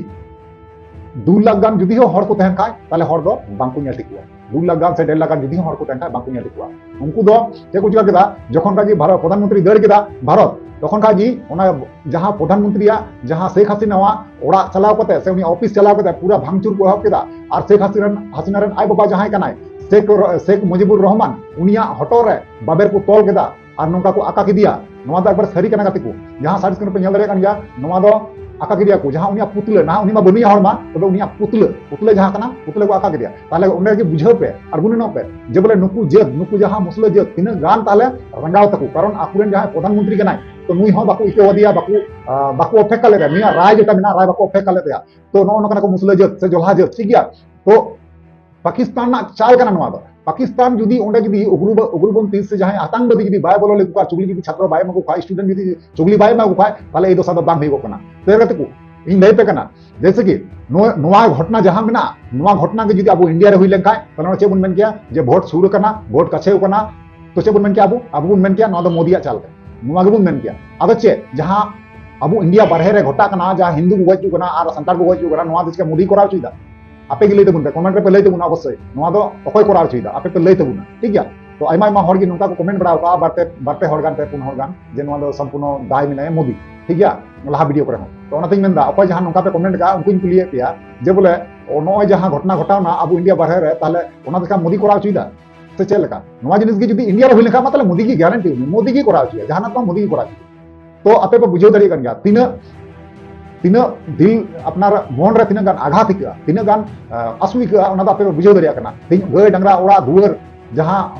ᱫᱩ ᱞᱟᱠᱷ ᱜᱟᱱ ᱡᱩᱫᱤ ᱦᱚᱸ ᱦᱚᱲ ᱠᱚ ᱛᱟᱦᱮᱱ ᱠᱷᱟᱡ, ᱛᱟᱦᱞᱮ ᱦᱚᱲ ᱫᱚ ᱵᱟᱝᱠᱚ ᱧᱮᱞ ᱴᱷᱤᱠ ᱠᱚᱣᱟ᱾ ᱫᱩ ᱞᱟᱠᱷ ᱜᱟᱱ ᱥᱮ ᱰᱮᱲ ᱞᱟᱠᱷ ᱜᱟᱱ ᱡᱩᱫᱤ ᱦᱚᱸ ᱦᱚᱲ ᱠᱚ ᱛᱟᱦᱮᱱ ᱠᱷᱟᱡ, ᱵᱟᱝᱠᱚ ᱧᱮᱞ ᱴᱷᱤᱠ ᱠᱚᱣᱟ᱾ ᱩᱱᱠᱩ ᱫᱚ ᱪᱮᱫ ᱠᱚ ᱪᱤᱠᱟ ᱠᱮᱫᱟ? ᱡᱚᱠᱷᱚᱱ ᱠᱷᱟᱡ ᱜᱮ ᱵᱷᱟᱨᱚᱛ ᱯᱨᱚᱫᱷᱟᱱ ᱢᱚᱱᱛᱨᱤ ᱫᱟᱹᱲ ᱠᱮᱫᱟ ᱵᱷᱟᱨᱚᱛ, ᱛᱚᱠᱷᱚᱱ ᱠᱷᱟᱡ ᱜᱮ ᱚᱱᱟ ᱡᱟᱦᱟᱸ ᱯᱨᱚᱫᱷᱟᱱ ᱢᱚᱱᱛᱨᱤᱭᱟᱜ ᱡᱟᱦᱟᱸ ᱥᱮᱠᱷ ᱦᱟᱥᱤᱱᱟᱣᱟᱜ ᱚᱲᱟᱜ ᱪᱟᱞᱟᱣ ᱠᱟᱛᱮ ᱥᱮ ᱩᱱᱤ ᱚᱯᱷᱤᱥ ᱪᱟᱞᱟᱣ ᱠᱟᱛᱮ ᱯᱩᱨᱟ ᱵᱷᱟᱝᱪᱩᱨ ᱠᱚ ᱮᱦᱚᱵ ᱠᱮᱫᱟ᱾ ᱟᱨ ᱥᱮᱠᱷ ᱦᱟᱥᱤᱱᱟ, ᱦᱟᱥᱤᱱᱟ ᱨᱮᱱ ᱟᱡ ᱵᱟᱵᱟ ᱡᱟᱦᱟᱸᱭ ᱠᱟᱱᱟᱭ, ᱥᱮᱠᱷ ᱨᱚ-, ᱥᱮᱠᱷ ᱢᱩᱡᱤᱵᱩᱨ ᱨᱚᱦᱢᱟᱱ, ᱩᱱᱤᱭᱟᱜ ᱦᱚᱴᱚᱜ ᱨᱮ ᱵᱟᱵᱮᱨ ᱠᱚ ᱛᱚᱞ ᱠᱮᱫᱟ᱾ ᱟᱨ ᱱᱚᱝᱠᱟ ᱠᱚ ᱟᱠᱟ ᱠᱮᱫᱮᱭᱟ᱾ ᱱᱚᱣᱟ ᱫᱚ ᱮᱠᱵᱟᱨ ᱥᱟᱹᱨᱤ ᱠᱟᱱᱟ ᱜᱟᱛᱮ ᱠᱚ, ᱡᱟᱦᱟᱸ side screen ᱨᱮᱯᱮ ᱧᱮᱞ ᱫᱟᱲᱮᱭᱟᱜ ᱠᱟᱱ ᱜᱮᱭᱟ, ᱱᱚᱣᱟ ᱫᱚ ᱟᱠᱟ ᱠᱮᱫᱮᱭᱟ ᱠᱚ, ᱡᱟᱦᱟᱸ ᱩᱱᱤᱭᱟᱜ ᱯᱩᱛᱞᱟᱹ, ᱱᱟᱦᱟᱜ ᱩᱱᱤ ᱢᱟ ᱵᱟᱹᱱᱩᱭᱟ ᱦᱚᱲ ᱢᱟ, ᱛᱚᱵᱮ ᱩᱱᱤᱭᱟᱜ ᱯᱩᱛᱞᱟᱹ, ᱯᱩᱛᱞᱟᱹ ᱡᱟᱦᱟᱸ ᱠᱟᱱᱟ, ᱯᱩᱛᱞᱟᱹ ᱠᱚ ᱟᱠᱟ ᱠᱮᱫᱮᱭᱟ᱾ ᱛᱟᱦᱞᱮ ᱚᱸᱰᱮ ᱜᱮ ᱵᱩᱡᱷᱟᱹᱣ ᱯᱮ ᱟᱨ ᱜᱩᱱᱟᱹᱱᱚᱜ ᱯᱮ ᱡᱮ ᱵᱚᱞᱮ ᱱᱩᱠᱩ ᱡᱟᱹᱛ, ᱱᱩᱠᱩ ᱡᱟᱦᱟᱸ ᱢᱩᱥᱞᱟᱹ ᱡᱟᱹᱛ ᱛᱤᱱᱟᱹᱜ ᱜᱟᱱ ᱛᱟᱦᱞᱮ ᱨᱟᱸᱜᱟᱣ ᱛᱟᱠᱚ, ᱠᱟᱨᱚᱱ ᱟᱠᱚᱨᱮᱱ ᱡᱟᱦᱟᱸᱭ ᱯᱨᱚᱫᱷᱟᱱ ᱢᱚᱱᱛᱨᱤ ᱠᱟᱱᱟᱭ, ᱛᱚ ᱱᱩᱭ ᱦᱚᱸ ᱵᱟᱠᱚ ᱤᱠᱟᱹᱣ ᱟᱫᱮᱭᱟ, ᱵᱟᱠᱚ, ᱟᱸ, ᱵᱟᱠᱚ ᱚᱯᱮᱠᱠᱷᱟ ᱞᱮᱫᱟ, ᱱᱩᱭᱟᱜ ᱨᱟᱭ ᱡᱮᱴᱟ ᱢᱮᱱᱟᱜᱼᱟ, ᱨᱟᱭ ᱵᱟᱠᱚ ᱚᱯᱮᱠᱠᱷᱟ ᱞᱮᱫ ᱛᱟᱭᱟ᱾ ᱛᱚ ᱱᱚᱜᱼᱚ ᱱᱚᱝᱠᱟᱱ ᱠᱚ ᱢᱩᱥᱞᱟᱹ ᱡᱟᱹᱛ ᱥᱮ ᱡᱚᱞᱦᱟ ᱡᱟᱹᱛ, ᱴᱷᱤᱠ ᱜᱮᱭᱟ, ᱛᱚ ᱯᱟᱠᱤᱥᱛᱟᱱ ᱨᱮᱱᱟᱜ ᱪᱟᱞ ᱠᱟᱱᱟ ᱱᱚᱣᱟ ᱫᱚ᱾ ᱯᱟᱠᱤᱥᱛᱟᱱ ᱡᱩᱫᱤ ᱚᱸᱰᱮ ᱡᱩᱫᱤ ᱩᱜᱽᱨᱚᱵᱟ-, ᱩᱜᱽᱨᱚᱯᱚᱱᱛᱷᱤ ᱥᱮ ᱡᱟᱦᱟᱸᱭ ᱟᱛᱟᱝᱵᱟᱫᱤ ᱡᱩᱫᱤ ᱵᱟᱭ ᱵᱚᱞᱚ ᱞᱮᱠᱚ ᱠᱷᱟᱱ, ᱪᱩᱜᱽᱞᱤ ᱡᱩᱫᱤ ᱪᱷᱟᱛᱨᱚ ᱵᱟᱭ ᱮᱢᱟ ᱠᱚ ᱠᱷᱟᱱ, student ᱡᱩᱫᱤ ᱪᱩᱜᱽᱞᱤ ᱵᱟᱭ ᱮᱢᱟ ᱠᱚ ᱠᱷᱟᱱ, ᱛᱟᱦᱞᱮ ᱮᱭ ᱫᱚᱥᱟ ᱫᱚ ᱵᱟᱝ ᱦᱩᱭᱩᱜᱚᱜ ᱠᱟᱱᱟ᱾ ᱛᱚ ᱜᱟᱛᱮ ᱠᱚ, ᱤᱧ ᱞᱟᱹᱭ ᱯᱮ ᱠᱟᱱᱟ, ᱡᱮᱭᱥᱮ ᱠᱤ ᱱᱚᱣᱟ, ᱱᱚᱣᱟ ᱜᱷᱚᱴᱱᱟ ᱡᱟᱦᱟᱸ ᱢᱮᱱᱟᱜᱼᱟ, ᱱᱚᱣᱟ ᱜᱷᱚᱴᱱᱟ ᱜᱮ ᱡᱩᱫᱤ ᱟᱵᱚ ᱤᱱᱰᱤᱭᱟ ᱨᱮ ᱦᱩᱭ ᱞᱮᱱᱠᱷᱟᱱ, ᱛᱟᱦᱞᱮ ᱚᱱᱟ ᱪᱮᱫ ᱵᱚᱱ ᱢᱮᱱ ᱠᱮᱭᱟ? ᱡᱮ ᱵᱷᱳᱴ ᱥᱩᱨ ᱟᱠᱟᱱᱟ, ᱵᱷᱳᱴ ᱠᱟᱪᱷᱮ ᱟᱠᱟᱱᱟ᱾ ᱛᱚ ᱪᱮᱫ ᱵᱚᱱ ᱢᱮᱱ ᱠᱮᱭᱟ ᱟᱵᱚ? ᱟᱵᱚ ᱵᱚᱱ ᱢᱮᱱ ᱠᱮᱭᱟ ᱱᱚᱣᱟ ᱫᱚ ᱢᱳᱫᱤᱭᱟᱜ ᱪᱟᱞ ᱠᱟᱱᱟ, ᱱᱚᱣᱟ ᱜᱮᱵᱚᱱ ᱢᱮᱱ ᱠᱮᱭᱟ᱾ ᱟᱫᱚ ᱪᱮᱫ, ᱡᱟᱦᱟᱸ ᱟᱵᱚ ᱤᱱᱰᱤᱭᱟ ᱵᱟᱨᱦᱮ ᱨᱮ ᱜᱷᱚᱴᱟᱜ ᱠᱟᱱᱟ, ᱡᱟᱦᱟᱸ ᱦᱤᱱᱫᱩ ᱠᱚ ᱜᱚᱡ ᱦᱚᱪᱚᱜ ᱠᱟᱱᱟ ᱟᱨ ᱥᱟᱱᱛᱟᱲ ᱠᱚ ᱜᱚᱡ ᱦᱚᱪᱚᱜ ᱠᱟᱱᱟ, ᱱᱚᱣᱟ ᱫᱚ ᱪᱤᱠᱟ ᱢᱳᱫᱤ ᱠᱚᱨᱟᱣ ᱦᱚᱪᱚᱭᱮᱫᱟ? ᱟᱯᱮ ᱜᱮ ᱞᱟᱹᱭ ᱛᱟᱵᱚᱱ ᱯᱮ, ᱠᱚᱢᱮᱱᱴ ᱨᱮᱯᱮ ᱞᱟᱹᱭ ᱛᱟᱵᱚᱱᱟ ᱚᱵᱚᱥᱥᱳᱭ, ᱱᱚᱣᱟ ᱫᱚ ᱚᱠᱚᱭ ᱠᱚᱨᱟᱣ ᱦᱚᱪᱚᱭᱮᱫᱟ, ᱟᱯᱮ ᱯᱮ ᱞᱟᱹᱭ ᱛᱟᱵᱚᱱᱟ, ᱴᱷᱤᱠ ᱜᱮᱭᱟ? ᱛᱚ ᱟᱭᱢᱟ ᱟᱭᱢᱟ ᱦᱚᱲ ᱜᱮ ᱱᱚᱝᱠᱟ ᱠᱚ ᱠᱚᱢᱮᱱᱴ ᱵᱟᱲᱟ ᱟᱠᱟᱫᱼᱟ, ᱵᱟᱨ ᱯᱮ, ᱵᱟᱨ ᱯᱮ ᱦᱚᱲ ᱜᱟᱱ, ᱯᱮ ᱯᱩᱱ ᱦᱚᱲ ᱜᱟᱱ, ᱡᱮ ᱱᱚᱣᱟ ᱫᱚ ᱥᱚᱢᱯᱩᱨᱱᱚ ᱫᱟᱭ ᱢᱮᱱᱟᱭᱟ ᱢᱳᱫᱤ, ᱴᱷᱤᱠ ᱜᱮᱭᱟ, ᱞᱟᱦᱟ ᱵᱷᱤᱰᱤᱭᱳ ᱠᱚᱨᱮ ᱦᱚᱸ᱾ ᱛᱚ ᱚᱱᱟᱛᱤᱧ ᱢᱮᱱᱫᱟ, ᱚᱠᱚᱭ ᱡᱟᱦᱟᱸ ᱱᱚᱝᱠᱟ ᱯᱮ ᱠᱚᱢᱮᱱᱴ ᱟᱠᱟᱫᱼᱟ, ᱩᱱᱠᱩᱧ ᱠᱩᱞᱤᱭᱮᱫ ᱯᱮᱭᱟ ᱡᱮ ᱵᱚᱞᱮ ᱱᱚᱜᱼᱚᱭ ᱡᱟᱦᱟᱸ ᱜᱷᱚᱴᱚᱱᱟ ᱜᱷᱚᱴᱟᱣᱱᱟ ᱟᱵᱚ ᱤᱱᱰᱤᱭᱟ ᱵᱟᱨᱦᱮ ᱨᱮ, ᱛᱟᱦᱞᱮ ᱚᱱᱟ ᱫᱚ ᱪᱮᱠᱟ ᱢᱳᱫᱤ ᱠᱚᱨᱟᱣ ᱦᱚᱪᱚᱭᱮᱫᱟ ᱥᱮ ᱪᱮᱫ ᱞᱮᱠᱟ? ᱱᱚᱣᱟ ᱡᱤᱱᱤᱥ ᱜᱮ ᱡᱩᱫᱤ ᱤᱱᱰᱤᱭᱟ ᱨᱮ ᱦᱩᱭ ᱞᱮᱱᱠᱷᱟᱱ ᱢᱟ, ᱛᱟᱦᱞᱮ ᱢᱳᱫᱤ ᱜᱮ ᱜᱮᱨᱮᱱᱴᱤ, ᱩᱱᱤ ᱢᱳᱫᱤ ᱜᱮ ᱠᱚᱨᱟᱣ ᱦᱚᱪᱚᱭᱟ, ᱡᱟᱦᱟᱱᱟᱜ ᱫᱚ ᱢᱳᱫᱤ ᱜᱮ ᱠᱚᱨᱟᱣ ᱦᱚᱪᱚᱭᱟ᱾ ᱛᱚ ᱟᱯᱮ ᱯᱮ ᱵᱩᱡᱷᱟᱹᱣ ᱫᱟᱲᱮᱭᱟᱜ ᱠᱟᱱ ᱜᱮᱭᱟ, ᱛᱤᱱᱟᱹᱜ, ᱛᱤᱱᱟᱹᱜ ᱫᱤᱞ ᱟᱯᱱᱟᱨ ᱢᱚᱱ ᱨᱮ ᱛᱤᱱᱟᱹᱜ ᱜᱟᱱ ᱟᱜᱷᱟᱛ ᱟᱹᱭᱠᱟᱹᱜᱼᱟ, ᱛᱤᱱᱟᱹᱜ ᱜᱟᱱ, ᱟᱸ, ᱟᱹᱥᱩ ᱟᱹᱭᱠᱟᱹᱜᱼᱟ, ᱚᱱᱟ ᱫᱚ ᱟᱯᱮ ᱯᱮ ᱵᱩᱡᱷᱟᱹᱣ ᱫᱟᱲᱮᱭᱟᱜ ᱠᱟᱱᱟ᱾ ᱛᱮᱦᱮᱧ ᱜᱟᱹᱭ ᱰᱟᱝᱨᱟ, ᱚᱲᱟᱜ ᱫᱩᱣᱟᱹᱨ, ᱡᱟᱦᱟᱸ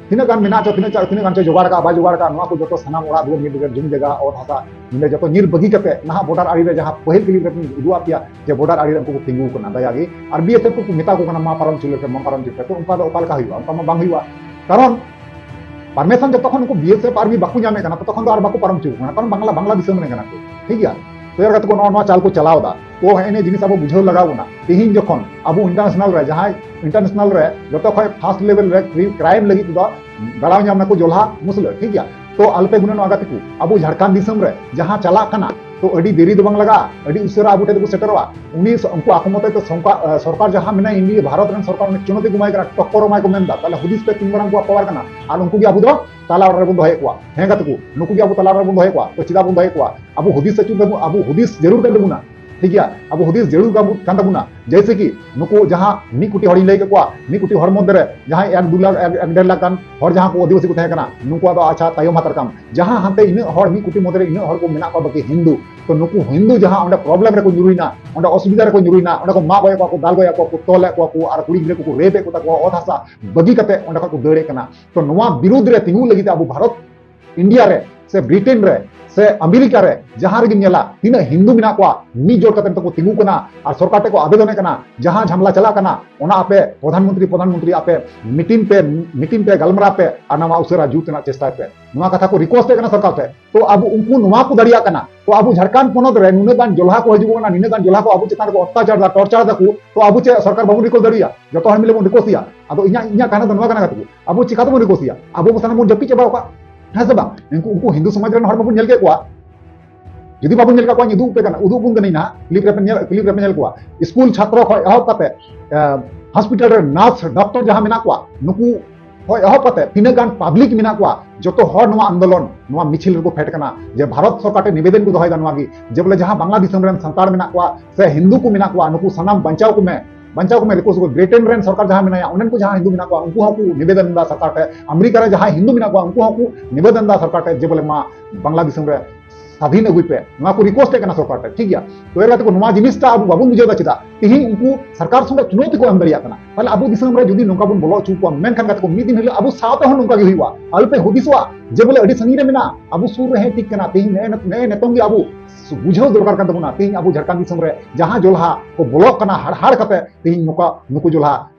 ᱛᱤᱱᱟᱹᱜ ᱜᱟᱱ ᱢᱮᱱᱟᱜ ᱪᱚ, ᱛᱤᱱᱟᱹᱜ ᱪᱟ-, ᱛᱤᱱᱟᱹᱜ ᱜᱟᱱ ᱪᱚ ᱡᱚᱜᱟᱲ ᱠᱟᱜᱼᱟ, ᱵᱟᱭ ᱡᱚᱜᱟᱲ ᱠᱟᱜᱼᱟ, ᱱᱚᱣᱟ ᱠᱚ ᱡᱚᱛᱚ ᱥᱟᱱᱟᱢ ᱚᱲᱟᱜ ᱫᱩᱣᱟᱹᱨ, ᱢᱤᱫ ᱵᱤᱜᱷᱟᱹ ᱡᱩᱢᱤ ᱡᱟᱭᱜᱟ, ᱚᱛ ᱦᱟᱥᱟ, ᱱᱚᱰᱮ ᱡᱚᱛᱚ ᱧᱤᱨ ᱵᱟᱹᱜᱤ ᱠᱟᱛᱮ ᱱᱟᱦᱟᱜ ᱵᱚᱰᱟᱨ ᱟᱲᱮ ᱨᱮ ᱡᱟᱦᱟᱸ ᱯᱟᱹᱦᱤᱞ ᱠᱞᱤᱯ ᱨᱮ ᱩᱫᱩᱜ ᱟᱫ ᱯᱮᱭᱟ ᱡᱮ ᱵᱚᱰᱟᱨ ᱟᱲᱮ ᱨᱮ ᱩᱱᱠᱩ ᱠᱚ ᱛᱤᱸᱜᱩ ᱠᱟᱱᱟ, ᱫᱟᱭᱟ ᱜᱮ᱾ ᱟᱨ ᱵᱤ ᱮᱥ ᱮᱯᱷ ᱠᱚ ᱢᱮᱛᱟ ᱠᱚ ᱠᱟᱱᱟ, "ᱢᱟ ᱯᱟᱨᱚᱢ ᱦᱚᱪᱚ ᱞᱮᱯᱮ, ᱢᱟ ᱯᱟᱨᱚᱢ ᱦᱚᱪᱚ ᱞᱮᱯᱮ", ᱛᱚ ᱚᱱᱠᱟ ᱫᱚ ᱚᱠᱟ ᱞᱮᱠᱟ ᱦᱩᱭᱩᱜᱼᱟ? ᱚᱱᱠᱟ ᱢᱟ ᱵᱟᱝ ᱦᱩᱭᱩᱜᱼᱟ᱾ ᱠᱟᱨᱚᱱ ᱯᱟᱨᱢᱤᱥᱚᱱ ᱡᱚᱛᱚ ᱠᱷᱚᱱ ᱩᱱᱠᱩ ᱵᱤ ᱮᱥ ᱮᱯᱷ ᱟᱨᱢᱤ ᱵᱟᱠᱚ ᱧᱟᱢᱮᱫ ᱠᱟᱱᱟ, ᱛᱚᱛᱚ ᱠᱷᱚᱱ ᱫᱚ ᱟᱨ ᱵᱟᱠᱚ ᱯᱟᱨᱚᱢ ᱦᱚᱪᱚ ᱠᱟᱱᱟ, ᱠᱟᱨᱚᱱ ᱵᱟᱝᱞᱟ, ᱵᱟᱝᱞᱟ ᱫᱤᱥᱚᱢ ᱨᱮᱱ ᱠᱟᱱᱟ ᱠᱚ, ᱴᱷᱤᱠ ᱜᱮᱭᱟ? ᱛᱚ ᱮᱨ ᱠᱟᱛᱮ ᱠᱚ ᱱᱚᱣᱟ, ᱱᱚᱣᱟ ᱪᱟᱞ ᱠᱚ ᱪᱟᱞᱟᱣ ᱮᱫᱟ᱾ ᱛᱚ ᱦᱮᱸ, ᱱᱤᱭᱟᱹ ᱡᱤᱱᱤᱥ ᱟᱵᱚ ᱵᱩᱡᱷᱟᱹᱣ ᱞᱟᱜᱟᱣ ᱵᱚᱱᱟ᱾ ᱛᱮᱦᱮᱧ ᱡᱚᱠᱷᱚᱱ ᱟᱵᱚ ᱤᱱᱴᱟᱨᱱᱮᱥᱚᱱᱟᱞ ᱨᱮ, ᱡᱟᱦᱟᱸᱭ ᱤᱱᱴᱟᱨᱱᱮᱥᱚᱱᱟᱞ ᱨᱮ ᱡᱚᱛᱚ ᱠᱷᱚᱱ ᱯᱷᱟᱥᱴ ᱞᱮᱵᱮᱞ ᱨᱮ ᱠᱨᱤ-, ᱠᱨᱟᱭᱤᱢ ᱞᱟᱹᱜᱤᱫ ᱛᱮᱫᱚ ᱫᱟᱲᱟᱣ ᱧᱟᱢ ᱱᱟᱠᱚ ᱡᱚᱞᱦᱟ ᱢᱩᱥᱞᱟᱹ, ᱴᱷᱤᱠ ᱜᱮᱭᱟ? ᱛᱚ ᱟᱞᱚᱯᱮ ᱜᱩᱱᱟᱹᱱᱚᱜᱼᱟ ᱜᱟᱛᱮ ᱠᱚ, ᱟᱵᱚ ᱡᱷᱟᱲᱠᱷᱚᱸᱰ ᱫᱤᱥᱚᱢ ᱨᱮ ᱡᱟᱦᱟᱸ ᱪᱟᱞᱟᱜ ᱠᱟᱱᱟ, ᱛᱚ ᱟᱹᱰᱤ ᱫᱮᱨᱤ ᱫᱚ ᱵᱟᱝ ᱞᱟᱜᱟᱜᱼᱟ, ᱟᱹᱰᱤ ᱩᱥᱟᱹᱨᱟ ᱟᱵᱚ ᱴᱷᱮᱱ ᱫᱚᱠᱚ ᱥᱮᱴᱮᱨᱚᱜᱼᱟ᱾ ᱩᱱᱤ ᱥᱚ-, ᱩᱱᱠᱩ ᱟᱠᱚ ᱢᱚᱛᱮ ᱛᱮ ᱥᱚᱝᱠᱟ-, ᱟ, ᱥᱚᱨᱠᱟᱨ ᱡᱟᱦᱟᱸ ᱢᱮᱱᱟᱭ, ᱤᱱᱰᱤᱭᱟ ᱵᱷᱟᱨᱚᱛ ᱨᱮᱱ ᱥᱚᱨᱠᱟᱨ ᱩᱱᱤ ᱪᱩᱱᱚᱛᱤ ᱠᱚ ᱮᱢᱟᱭ ᱠᱟᱱᱟ, ᱴᱚᱠᱠᱚᱨ ᱮᱢᱟᱭ ᱠᱚ ᱢᱮᱱᱫᱟ, ᱛᱟᱦᱞᱮ ᱦᱩᱫᱤᱥ ᱯᱮ ᱛᱤᱱ ᱢᱟᱨᱟᱝ ᱩᱱᱠᱩᱣᱟᱜ ᱯᱟᱣᱟᱨ ᱠᱟᱱᱟ, ᱟᱨ ᱩᱱᱠᱩ ᱜᱮ ᱟᱵᱚ ᱫᱚ ᱛᱟᱞᱟ ᱚᱲᱟᱜ ᱨᱮᱵᱚᱱ ᱫᱚᱦᱚᱭᱮᱫ ᱠᱚᱣᱟ᱾ ᱦᱮᱸ ᱜᱟᱛᱮ ᱠᱚ, ᱱᱩᱠᱩ ᱜᱮ ᱟᱵᱚ ᱛᱟᱞᱟ ᱨᱮᱵᱚᱱ ᱫᱚᱦᱚᱭᱮᱫ ᱠᱚᱣᱟ᱾ ᱛᱚ ᱪᱮᱫᱟᱜ ᱵᱚᱱ ᱫᱚᱦᱚᱭᱮᱫ ᱠᱚᱣᱟ? ᱟᱵᱚ ᱦᱩᱫᱤᱥ ᱟᱹᱪᱩᱨ ᱠᱟᱱ ᱛᱟᱵᱚᱱᱟ, ᱴᱷᱤᱠ ᱜᱮᱭᱟ? ᱟᱵᱚ ᱦᱩᱫᱤᱥ ᱡᱟᱹᱨᱩᱲ ᱠᱟᱱ, ᱠᱟᱱ ᱛᱟᱵᱚᱱᱟ᱾ ᱡᱮᱭᱥᱮ ᱠᱤ ᱱᱩᱠᱩ ᱡᱟᱦᱟᱸ ᱢᱤᱫ ᱠᱳᱴᱤ ᱦᱚᱲᱤᱧ ᱞᱟᱹᱭ ᱠᱮᱫ ᱠᱚᱣᱟ, ᱢᱤᱫ ᱠᱳᱴᱤ ᱦᱚᱲ ᱢᱚᱫᱽᱫᱷᱮ ᱨᱮ ᱡᱟᱦᱟᱸᱭ ᱮᱠ ᱫᱩ ᱞᱟᱠᱷ, ᱮᱠ, ᱮᱠ ᱰᱮᱲ ᱞᱟᱠᱷ ᱜᱟᱱ ᱦᱚᱲ ᱡᱟᱦᱟᱸ ᱠᱚ ᱟᱹᱫᱤᱵᱟᱹᱥᱤ ᱠᱚ ᱛᱟᱦᱮᱸ ᱠᱟᱱᱟ, ᱱᱩᱠᱩᱣᱟᱜ ᱫᱚ ᱟᱪᱪᱷᱟ ᱛᱟᱭᱚᱢ ᱦᱟᱛᱟᱲ ᱠᱟᱢ᱾ ᱡᱟᱦᱟᱸ ᱦᱟᱱᱛᱮ ᱤᱱᱟᱹᱜ ᱦᱚᱲ ᱢᱤᱫ ᱠᱳᱴᱤ ᱢᱚᱫᱽᱫᱷᱮ ᱨᱮ ᱤᱱᱟᱹᱜ ᱦᱚᱲ ᱠᱚ ᱢᱮᱱᱟᱜ ᱠᱚᱣᱟ ᱵᱟᱹᱠᱤ ᱦᱤᱱᱫᱩ, ᱛᱚ ᱱᱩᱠᱩ ᱦᱤᱱᱫᱩ ᱡᱟᱦᱟᱸ ᱚᱸᱰᱮ ᱯᱨᱚᱵᱞᱮᱢ ᱨᱮᱠᱚ ᱧᱩᱨᱩᱭᱱᱟ, ᱚᱸᱰᱮ ᱚᱥᱩᱵᱤᱫᱷᱟ ᱨᱮᱠᱚ ᱧᱩᱨᱩᱭᱱᱟ, ᱚᱸᱰᱮ ᱠᱚ ᱢᱟᱜ ᱜᱚᱡ ᱠᱚᱣᱟ ᱠᱚ, ᱫᱟᱞ ᱜᱚᱡ ᱠᱚᱣᱟ ᱠᱚ, ᱛᱚᱞᱮᱫ ᱠᱚᱣᱟ ᱠᱚ, ᱟᱨ ᱠᱩᱲᱤ ᱜᱤᱫᱽᱨᱟᱹ ᱠᱚᱠᱚ ᱨᱮᱯ ᱮᱫ ᱠᱚ ᱛᱟᱠᱚᱣᱟ, ᱚᱛ ᱦᱟᱥᱟ ᱵᱟᱹᱜᱤ ᱠᱟᱛᱮ ᱚᱸᱰᱮ ᱠᱷᱚᱱ ᱠᱚ ᱫᱟᱹᱲᱮᱫ ᱠᱟᱱᱟ᱾ ᱛᱚ ᱱᱚᱣᱟ ᱵᱤᱨᱩᱫᱽ ᱨᱮ ᱛᱤᱸᱜᱩ ᱞᱟᱹᱜᱤᱫ ᱛᱮ ᱟᱵᱚ ᱵᱷᱟᱨᱚᱛ, ᱤᱱᱰᱤᱭᱟ ᱨᱮ ᱥᱮ ᱵᱨᱤᱴᱮᱱ ᱨᱮ ᱥᱮ ᱟᱢᱮᱨᱤᱠᱟ ᱨᱮ ᱡᱟᱦᱟᱸ ᱨᱮᱜᱮᱢ ᱧᱮᱞᱟ, ᱛᱤᱱᱟᱹᱜ ᱦᱤᱱᱫᱩ ᱢᱮᱱᱟᱜ ᱠᱚᱣᱟ, ᱢᱤᱫ ᱡᱳᱴ ᱠᱟᱛᱮ ᱱᱤᱛᱚᱜ ᱠᱚ ᱛᱤᱸᱜᱩ ᱠᱟᱱᱟ ᱟᱨ ᱥᱚᱨᱠᱟᱨ ᱴᱷᱮᱱ ᱠᱚ ᱟᱵᱮᱫᱚᱱᱮᱫ ᱠᱟᱱᱟ, ᱡᱟᱦᱟᱸ ᱡᱷᱟᱢᱞᱟ ᱪᱟᱞᱟᱜ ᱠᱟᱱᱟ, ᱚᱱᱟ ᱟᱯᱮ ᱯᱨᱚᱫᱷᱟᱱ ᱢᱚᱱᱛᱨᱤ, ᱯᱨᱚᱫᱷᱟᱱ ᱢᱚᱱᱛᱨᱤ ᱟᱯᱮ ᱢᱤᱴᱤᱝ ᱯᱮ, ᱢᱤᱴᱤᱝ ᱯᱮ, ᱜᱟᱞᱢᱟᱨᱟᱣ ᱯᱮ ᱟᱨ ᱱᱚᱣᱟ ᱩᱥᱟᱹᱨᱟ ᱡᱩᱛ ᱨᱮᱱᱟᱜ ᱪᱮᱥᱴᱟᱭ ᱯᱮ᱾ ᱱᱚᱣᱟ ᱠᱟᱛᱷᱟ ᱠᱚ ᱨᱤᱠᱣᱮᱥᱴ ᱮᱫ ᱠᱟᱱᱟ ᱥᱚᱨᱠᱟᱨ ᱴᱷᱮᱱ᱾ ᱛᱚ ᱟᱵᱚ ᱩᱱᱠᱩ ᱱᱚᱣᱟ ᱠᱚ ᱫᱟᱲᱮᱭᱟᱜ ᱠᱟᱱᱟ, ᱛᱚ ᱟᱵᱚ ᱡᱷᱟᱲᱠᱷᱚᱸᱰ ᱯᱚᱱᱚᱛ ᱨᱮ ᱱᱩᱱᱟᱹᱜ ᱜᱟᱱ ᱡᱚᱞᱦᱟ ᱠᱚ ᱦᱤᱡᱩᱜ ᱠᱟᱱᱟ, ᱱᱤᱱᱟᱹᱜ ᱜᱟᱱ ᱡᱚᱞᱦᱟ ᱠᱚ ᱟᱵᱚ ᱪᱮᱛᱟᱱ ᱨᱮᱠᱚ ᱚᱛᱛᱟᱪᱟᱨ ᱫᱟ, ᱴᱚᱨᱪᱟᱨ ᱫᱟᱠᱚ, ᱛᱚ ᱟᱵᱚ ᱪᱮᱫ ᱥᱚᱨᱠᱟᱨ ᱵᱟᱵᱚᱱ ᱨᱤᱠᱣᱮᱥᱴ ᱫᱟᱲᱮᱭᱟᱜᱼᱟ? ᱡᱚᱛᱚ ᱦᱚᱲ ᱢᱤᱞᱮ ᱵᱚᱱ ᱨᱤᱠᱣᱮᱥᱴ ᱮᱭᱟ᱾ ᱟᱫᱚ ᱤᱧᱟᱹᱜ, ᱤᱧᱟᱹᱜ ᱠᱟᱛᱷᱟ ᱫᱚ ᱱᱚᱣᱟ ᱠᱟᱱᱟ ᱜᱟᱛᱮ ᱠᱚ, ᱟᱵᱚ ᱪᱤᱠᱟ ᱛᱮᱵᱚᱱ ᱨᱤᱠᱣᱮᱥᱴ ᱮᱭᱟ? ᱟᱵᱚ ᱵᱚ ᱥᱟᱱᱟᱢ ᱵᱚᱱ ᱡᱟᱹᱯᱤᱫ ᱪᱟᱵᱟ ᱟᱠᱟᱫ, ᱦᱮᱸ ᱥᱮ ᱵᱟᱝ? ᱩᱱᱠᱩ, ᱩᱱᱠᱩ ᱦᱤᱱᱫᱩ ᱥᱚᱢᱟᱡᱽ ᱨᱮᱱ ᱦᱚᱲ ᱢᱟᱵᱚᱱ ᱧᱮᱞ ᱠᱮᱫ ᱠᱚᱣᱟ, ᱡᱩᱫᱤ ᱵᱟᱵᱚᱱ ᱧᱮᱞ ᱠᱟᱜ ᱠᱚᱣᱟ, ᱤᱧ ᱩᱫᱩᱜ ᱟᱯᱮ ᱠᱟᱱᱟ, ᱩᱫᱩᱜ ᱟᱵᱚᱱ ᱠᱟᱹᱱᱟᱹᱧ ᱱᱟᱦᱟᱜ, ᱠᱞᱤᱯ ᱨᱮᱯᱮ ᱧᱮᱞ, ᱠᱞᱤᱯ ᱨᱮᱯᱮ ᱧᱮᱞ ᱠᱚᱣᱟ, ᱥᱠᱩᱞ ᱪᱷᱟᱛᱨᱚ ᱠᱷᱚᱱ ᱮᱦᱚᱵ ᱠᱟᱛᱮ ᱦᱚᱥᱯᱤᱴᱟᱞ ᱨᱮ ᱱᱟᱨᱥ ᱰᱟᱠᱛᱚᱨ ᱡᱟᱦᱟᱸ ᱢᱮᱱᱟᱜ ᱠᱚᱣᱟ, ᱱᱩᱠᱩ ᱠᱷᱚᱱ ᱮᱦᱚᱵ ᱠᱟᱛᱮ ᱛᱤᱱᱟᱹᱜ ᱜᱟᱱ ᱯᱟᱵᱽᱞᱤᱠ ᱢᱮᱱᱟᱜ ᱠᱚᱣᱟ, ᱡᱚᱛᱚ ᱦᱚᱲ ᱱᱚᱣᱟ ᱟᱱᱫᱳᱞᱚᱱ, ᱱᱚᱣᱟ ᱢᱤᱪᱷᱤᱞ ᱨᱮᱠᱚ ᱯᱷᱮᱰ ᱠᱟᱱᱟ᱾ ᱡᱮ ᱵᱷᱟᱨᱚᱛ ᱥᱚᱨᱠᱟᱨ ᱴᱷᱮᱱ ᱱᱤᱵᱮᱫᱚᱱ ᱠᱚ ᱫᱚᱦᱚᱭᱮᱫᱟ ᱱᱚᱣᱟ ᱜᱮ, ᱡᱮ ᱵᱚᱞᱮ ᱡᱟᱦᱟᱸ ᱵᱟᱝᱞᱟ ᱫᱤᱥᱚᱢ ᱨᱮᱱ ᱥᱟᱱᱛᱟᱲ ᱢᱮᱱᱟᱜ ᱠᱚᱣᱟ ᱥᱮ ᱦᱤᱱᱫᱩ ᱠᱚ ᱢᱮᱱᱟᱜ ᱠᱚᱣᱟ, ᱱᱩᱠᱩ ᱥᱟᱱᱟᱢ ᱵᱟᱧᱪᱟᱣ ᱠᱚᱢᱮ, ᱵᱟᱧᱪᱟᱣ ᱠᱚᱢᱮ ᱨᱤᱠᱩᱭᱮᱥᱴ ᱠᱚ, ᱵᱨᱤᱴᱮᱱ ᱨᱮᱱ ᱥᱚᱨᱠᱟᱨ ᱡᱟᱦᱟᱸ ᱢᱮᱱᱟᱭᱟ, ᱚᱸᱰᱮᱱ ᱠᱚ ᱡᱟᱦᱟᱸ ᱦᱤᱱᱫᱩ ᱢᱮᱱᱟᱜ ᱠᱚᱣᱟ, ᱩᱱᱠᱩ ᱦᱚᱸᱠᱚ ᱱᱤᱵᱮᱫᱚᱱ ᱮᱫᱟ ᱥᱚᱨᱠᱟᱨ ᱴᱷᱮᱱ, ᱟᱢᱮᱨᱤᱠᱟ ᱨᱮ ᱡᱟᱦᱟᱸᱭ ᱦᱤᱱᱫᱩ ᱢᱮᱱᱟᱜ ᱠᱚᱣᱟ, ᱩᱱᱠᱩ ᱦᱚᱸᱠᱚ ᱱᱤᱵᱮᱫᱚᱱ ᱮᱫᱟ ᱥᱚᱨᱠᱟᱨ ᱴᱷᱮᱱ, ᱡᱮ ᱵᱚᱞᱮ ᱢᱟ ᱵᱟᱝᱞᱟ ᱫᱤᱥᱚᱢ ᱨᱮ ᱥᱟᱫᱷᱤᱱ ᱟᱹᱜᱩᱭ ᱯᱮ, ᱱᱚᱣᱟ ᱠᱚ ᱨᱤᱠᱩᱭᱮᱥᱴ ᱮᱫ ᱠᱟᱱᱟ ᱥᱚᱨᱠᱟᱨ ᱴᱷᱮᱱ, ᱴᱷᱤᱠ ᱜᱮᱭᱟ᱾ ᱛᱚ ᱮᱨ ᱠᱟᱛᱮ ᱠᱚ ᱱᱚᱣᱟ ᱡᱤᱱᱤᱥᱴᱟ ᱟᱵᱚ ᱵᱟᱵᱚᱱ ᱵᱩᱡᱷᱟᱹᱣ ᱮᱫᱟ ᱪᱮᱫᱟᱜ? ᱛᱤᱦᱤᱧ ᱩᱱᱠᱩ ᱥᱚᱨᱠᱟᱨ ᱥᱚᱸᱜᱮ ᱪᱩᱱᱚᱣᱛᱤ ᱠᱚ ᱮᱢ ᱫᱟᱲᱮᱭᱟᱜ ᱠᱟᱱᱟ, ᱛᱟᱦᱞᱮ ᱟᱵᱚ ᱫᱤᱥᱚᱢ ᱨᱮ ᱡᱩᱫᱤ ᱱᱚᱝᱠᱟ ᱵᱚᱱ ᱵᱚᱞᱚ ᱦᱚᱪᱚ ᱠᱚᱣᱟ, ᱢᱮᱱᱠᱷᱟᱱ ᱠᱟᱛᱮ ᱠᱚ ᱢᱤᱫ ᱫᱤᱱ ᱦᱤᱞᱳᱜ ᱟᱵᱚ ᱥᱟᱶᱛᱮ ᱦᱚᱸ ᱱᱚᱝᱠᱟ ᱜᱮ ᱦᱩᱭᱩᱜᱼᱟ᱾ ᱟᱞᱚᱯᱮ ᱦᱩᱫᱤᱥᱚᱜᱼᱟ ᱡᱮ ᱵᱚᱞᱮ ᱟᱹᱰᱤ ᱥᱟᱺᱜᱤᱧ ᱨᱮ ᱢᱮᱱᱟᱜᱼᱟ, ᱟᱵᱚ ᱥᱩᱨ ᱨᱮ ᱦᱮᱡ ᱴᱷᱤᱠ ᱠᱟᱱᱟ᱾ ᱛᱤᱦᱤᱧ ᱱᱮᱜᱼᱮ ᱱᱮᱜᱼᱮ ᱱᱤᱛᱚᱝ ᱜᱮ ᱟᱵᱚ ᱵᱩᱡᱷᱟᱹᱣ ᱫᱚᱨᱠᱟᱨ ᱠᱟᱱ ᱛᱟᱵᱚᱱᱟ᱾ ᱛᱤᱦᱤᱧ ᱟᱵᱚ ᱡᱷᱟᱲᱠᱷᱚᱸᱰ ᱫᱤᱥᱚᱢ ᱨᱮ ᱡᱟᱦᱟᱸ ᱡᱚᱞᱦᱟ ᱠᱚ ᱵᱚᱞᱚᱜ ᱠᱟᱱᱟ ᱦᱟᱲᱦᱟᱲ ᱠᱟᱛᱮ, ᱛᱤᱦᱤᱧ ᱱᱚᱝᱠᱟ ᱱᱩᱠᱩ ᱡᱚᱞᱦᱟ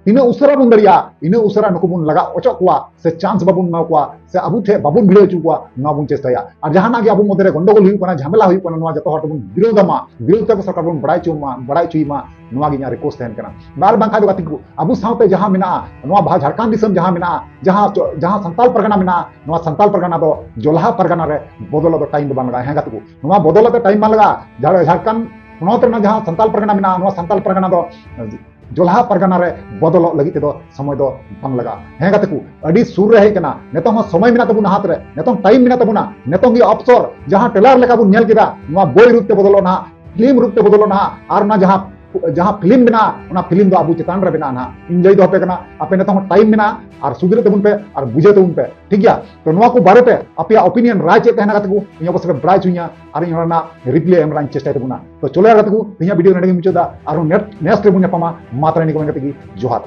ᱛᱤᱱᱟᱹᱜ ᱩᱥᱟᱹᱨᱟ ᱵᱚᱱ ᱫᱟᱲᱮᱭᱟᱜᱼᱟ, ᱤᱱᱟᱹᱜ ᱩᱥᱟᱹᱨᱟ ᱱᱩᱠᱩ ᱵᱚᱱ ᱞᱟᱜᱟ ᱚᱪᱚᱜ ᱠᱚᱣᱟ ᱥᱮ ᱪᱟᱱᱥ ᱵᱟᱵᱚᱱ ᱮᱢᱟ ᱠᱚᱣᱟ ᱥᱮ ᱟᱵᱚ ᱴᱷᱮᱱ ᱵᱟᱵᱚᱱ ᱵᱷᱤᱲᱟᱹᱣ ᱦᱚᱪᱚ ᱠᱚᱣᱟ, ᱱᱚᱣᱟ ᱵᱚᱱ ᱪᱮᱥᱴᱟᱭᱟ᱾ ᱟᱨ ᱡᱟᱦᱟᱱᱟᱜ ᱜᱮ ᱟᱵᱚ ᱢᱚᱫᱽᱫᱷᱮ ᱨᱮ ᱜᱚᱱᱰᱚᱜᱳᱞ ᱦᱩᱭᱩᱜ ᱠᱟᱱᱟ, ᱡᱷᱟᱢᱮᱞᱟ ᱦᱩᱭᱩᱜ ᱠᱟᱱᱟ, ᱱᱚᱣᱟ ᱡᱚᱛᱚ ᱦᱚᱲ ᱛᱮᱵᱚᱱ ᱵᱤᱨᱳᱫᱷᱟ ᱢᱟ, ᱵᱤᱨᱳᱫᱷ ᱛᱮ ᱥᱚᱨᱠᱟᱨ ᱵᱚᱱ ᱵᱟᱲᱟᱭ ᱦᱚᱪᱚ ᱢᱟ, ᱵᱟᱲᱟᱭ ᱦᱚᱪᱚᱭ ᱢᱟ, ᱱᱚᱣᱟ ᱜᱮ ᱤᱧᱟᱹᱜ ᱨᱤᱠᱩᱭᱮᱥᱴ ᱛᱟᱦᱮᱱ ᱠᱟᱱᱟ᱾ ᱟᱨ ᱵᱟᱝᱠᱷᱟᱱ ᱫᱚ ᱜᱟᱛᱮ ᱠᱚ, ᱟᱵᱚ ᱥᱟᱶᱛᱮ ᱡᱟᱦᱟᱸ ᱢᱮᱱᱟᱜᱼᱟ, ᱱᱚᱣᱟ ᱵᱷᱟ-, ᱡᱷᱟᱲᱠᱷᱚᱸᱰ ᱫᱤᱥᱚᱢ ᱡᱟᱦᱟᱸ ᱢᱮᱱᱟᱜᱼᱟ, ᱡᱟᱦᱟᱸ ᱪᱚ-, ᱡᱟᱦᱟᱸ ᱥᱟᱱᱛᱟᱞ ᱯᱟᱨᱜᱟᱱᱟ ᱢᱮᱱᱟᱜᱼᱟ, ᱱᱚᱣᱟ ᱥᱟᱱᱛᱟᱞ ᱯᱟᱨᱜᱟᱱᱟ ᱫᱚ ᱡᱚᱞᱦᱟ ᱯᱟᱨᱜᱟᱱᱟ ᱨᱮ ᱵᱚᱫᱚᱞᱚᱜ ᱫᱚ ᱴᱟᱭᱤᱢ ᱫᱚ ᱵᱟᱝ ᱞᱟᱜᱟᱜᱼᱟ᱾ ᱦᱮᱸ ᱜᱟᱛᱮ ᱠᱚ, ᱱᱚᱣᱟ ᱵᱚᱫᱚᱞᱚᱜ ᱫᱚ ᱴᱟᱭᱤᱢ ᱵᱟᱝ ᱞᱟᱜᱟᱜᱼᱟ᱾ ᱡᱷᱟᱲ-, ᱡᱷᱟᱲᱠᱷᱚᱸᱰ ᱯᱚᱱᱚᱛ ᱨᱮᱱᱟᱜ ᱡᱟᱦᱟᱸ ᱥᱟᱱᱛᱟᱞ ᱯᱟᱨᱜᱟᱱᱟ ᱢᱮᱱᱟᱜᱼᱟ, ᱱᱚᱣᱟ ᱥᱟᱱᱛᱟᱞ ᱯᱟᱨᱜᱟᱱᱟ ᱫᱚ ᱡᱚᱞᱦᱟ ᱯᱟᱨᱜᱟᱱᱟ ᱨᱮ ᱵᱚᱫᱚᱞᱚᱜ ᱞᱟᱹᱜᱤᱫ ᱛᱮᱫᱚ ᱥᱚᱢᱚᱭ ᱫᱚ ᱵᱟᱝ ᱞᱟᱜᱟᱜᱼᱟ᱾ ᱦᱮᱸ ᱜᱟᱛᱮ ᱠᱚ, ᱟᱹᱰᱤ ᱥᱩᱨ ᱨᱮ ᱦᱮᱡ ᱠᱟᱱᱟ, ᱱᱤᱛᱚᱝ ᱦᱚᱸ ᱥᱚᱢᱚᱭ ᱢᱮᱱᱟᱜ ᱛᱟᱵᱚᱱᱟ ᱦᱟᱛ ᱨᱮ, ᱱᱤᱛᱚᱝ ᱴᱟᱭᱤᱢ ᱢᱮᱱᱟᱜ ᱛᱟᱵᱚᱱᱟ, ᱱᱤᱛᱚᱝ ᱜᱮ ᱚᱯᱥᱚᱨ᱾ ᱡᱟᱦᱟᱸ ᱴᱨᱮᱞᱟᱨ ᱞᱮᱠᱟ ᱵᱚᱱ ᱧᱮᱞ ᱠᱮᱫᱟ, ᱱᱚᱣᱟ ᱵᱳᱭ ᱨᱩᱯ ᱛᱮ ᱵᱚᱫᱚᱞᱚᱜ ᱱᱟᱦᱟᱜ, ᱯᱷᱤᱞᱢ ᱨᱩᱯ ᱛᱮ ᱵᱚᱫᱚᱞᱚᱜ ᱱᱟᱦᱟᱜ, ᱟᱨ ᱚᱱᱟ ᱡᱟᱦᱟᱸ, ᱡᱟᱦᱟᱸ ᱯᱷᱤᱞᱢ ᱵᱮᱱᱟᱜᱼᱟ, ᱚᱱᱟ ᱯᱷᱤᱞᱢ ᱫᱚ ᱟᱵᱚ ᱪᱮᱛᱟᱱ ᱨᱮ ᱵᱮᱱᱟᱜᱼᱟ ᱱᱟᱦᱟᱜ᱾ ᱤᱧ ᱞᱟᱹᱭ ᱫᱚᱦᱚ ᱟᱯᱮ ᱠᱟᱱᱟ, ᱟᱯᱮ ᱱᱤᱛᱚᱝ ᱦᱚᱸ ᱴᱟᱭᱤᱢ ᱢᱮᱱᱟᱜᱼᱟ, ᱟᱨ ᱥᱩᱫᱷᱨᱟᱹᱜ ᱛᱟᱵᱚᱱ ᱯᱮ, ᱟᱨ ᱵᱩᱡᱷᱟᱹᱣ ᱛᱟᱵᱚᱱ ᱯᱮ, ᱴᱷᱤᱠ ᱜᱮᱭᱟ? ᱛᱚ ᱱᱚᱣᱟ ᱠᱚ ᱵᱟᱨᱮᱛᱮ ᱟᱯᱮᱭᱟᱜ ᱚᱯᱤᱱᱤᱭᱚᱱ, ᱨᱟᱭ ᱪᱮᱫ ᱛᱟᱦᱮᱱᱟ ᱜᱟᱛᱮ ᱠᱚ, ᱤᱧ ᱚᱵᱚᱥᱥᱳᱭ ᱯᱮ ᱵᱟᱲᱟᱭ ᱦᱚᱪᱚᱧᱟ, ᱟᱨ ᱤᱧ ᱚᱱᱟ ᱨᱮᱱᱟᱜ ᱨᱤᱯᱞᱟᱭ ᱮᱢ ᱨᱮᱱᱟᱜ ᱤᱧ ᱪᱮᱥᱴᱟᱭ ᱛᱟᱵᱚᱱᱟ᱾ ᱛᱚ ᱪᱚᱞᱚ ᱜᱟᱛᱮ ᱠᱚ, ᱛᱮᱦᱮᱧᱟᱜ ᱵᱷᱤᱰᱤᱭᱳ ᱱᱚᱰᱮ ᱜᱮᱧ ᱢᱩᱪᱟᱹᱫᱟ, ᱟᱨᱦᱚᱸ ᱱᱮᱠᱥᱴ ᱨᱮᱵᱚᱱ ᱧᱟᱯᱟᱢᱟ᱾ ᱢᱟ ᱛᱟᱦᱞᱮ ᱱᱤᱭᱟᱹ ᱠᱚ ᱢᱮᱱ ᱠᱟᱛᱮ ᱜᱮ ᱡᱚᱦᱟᱨ᱾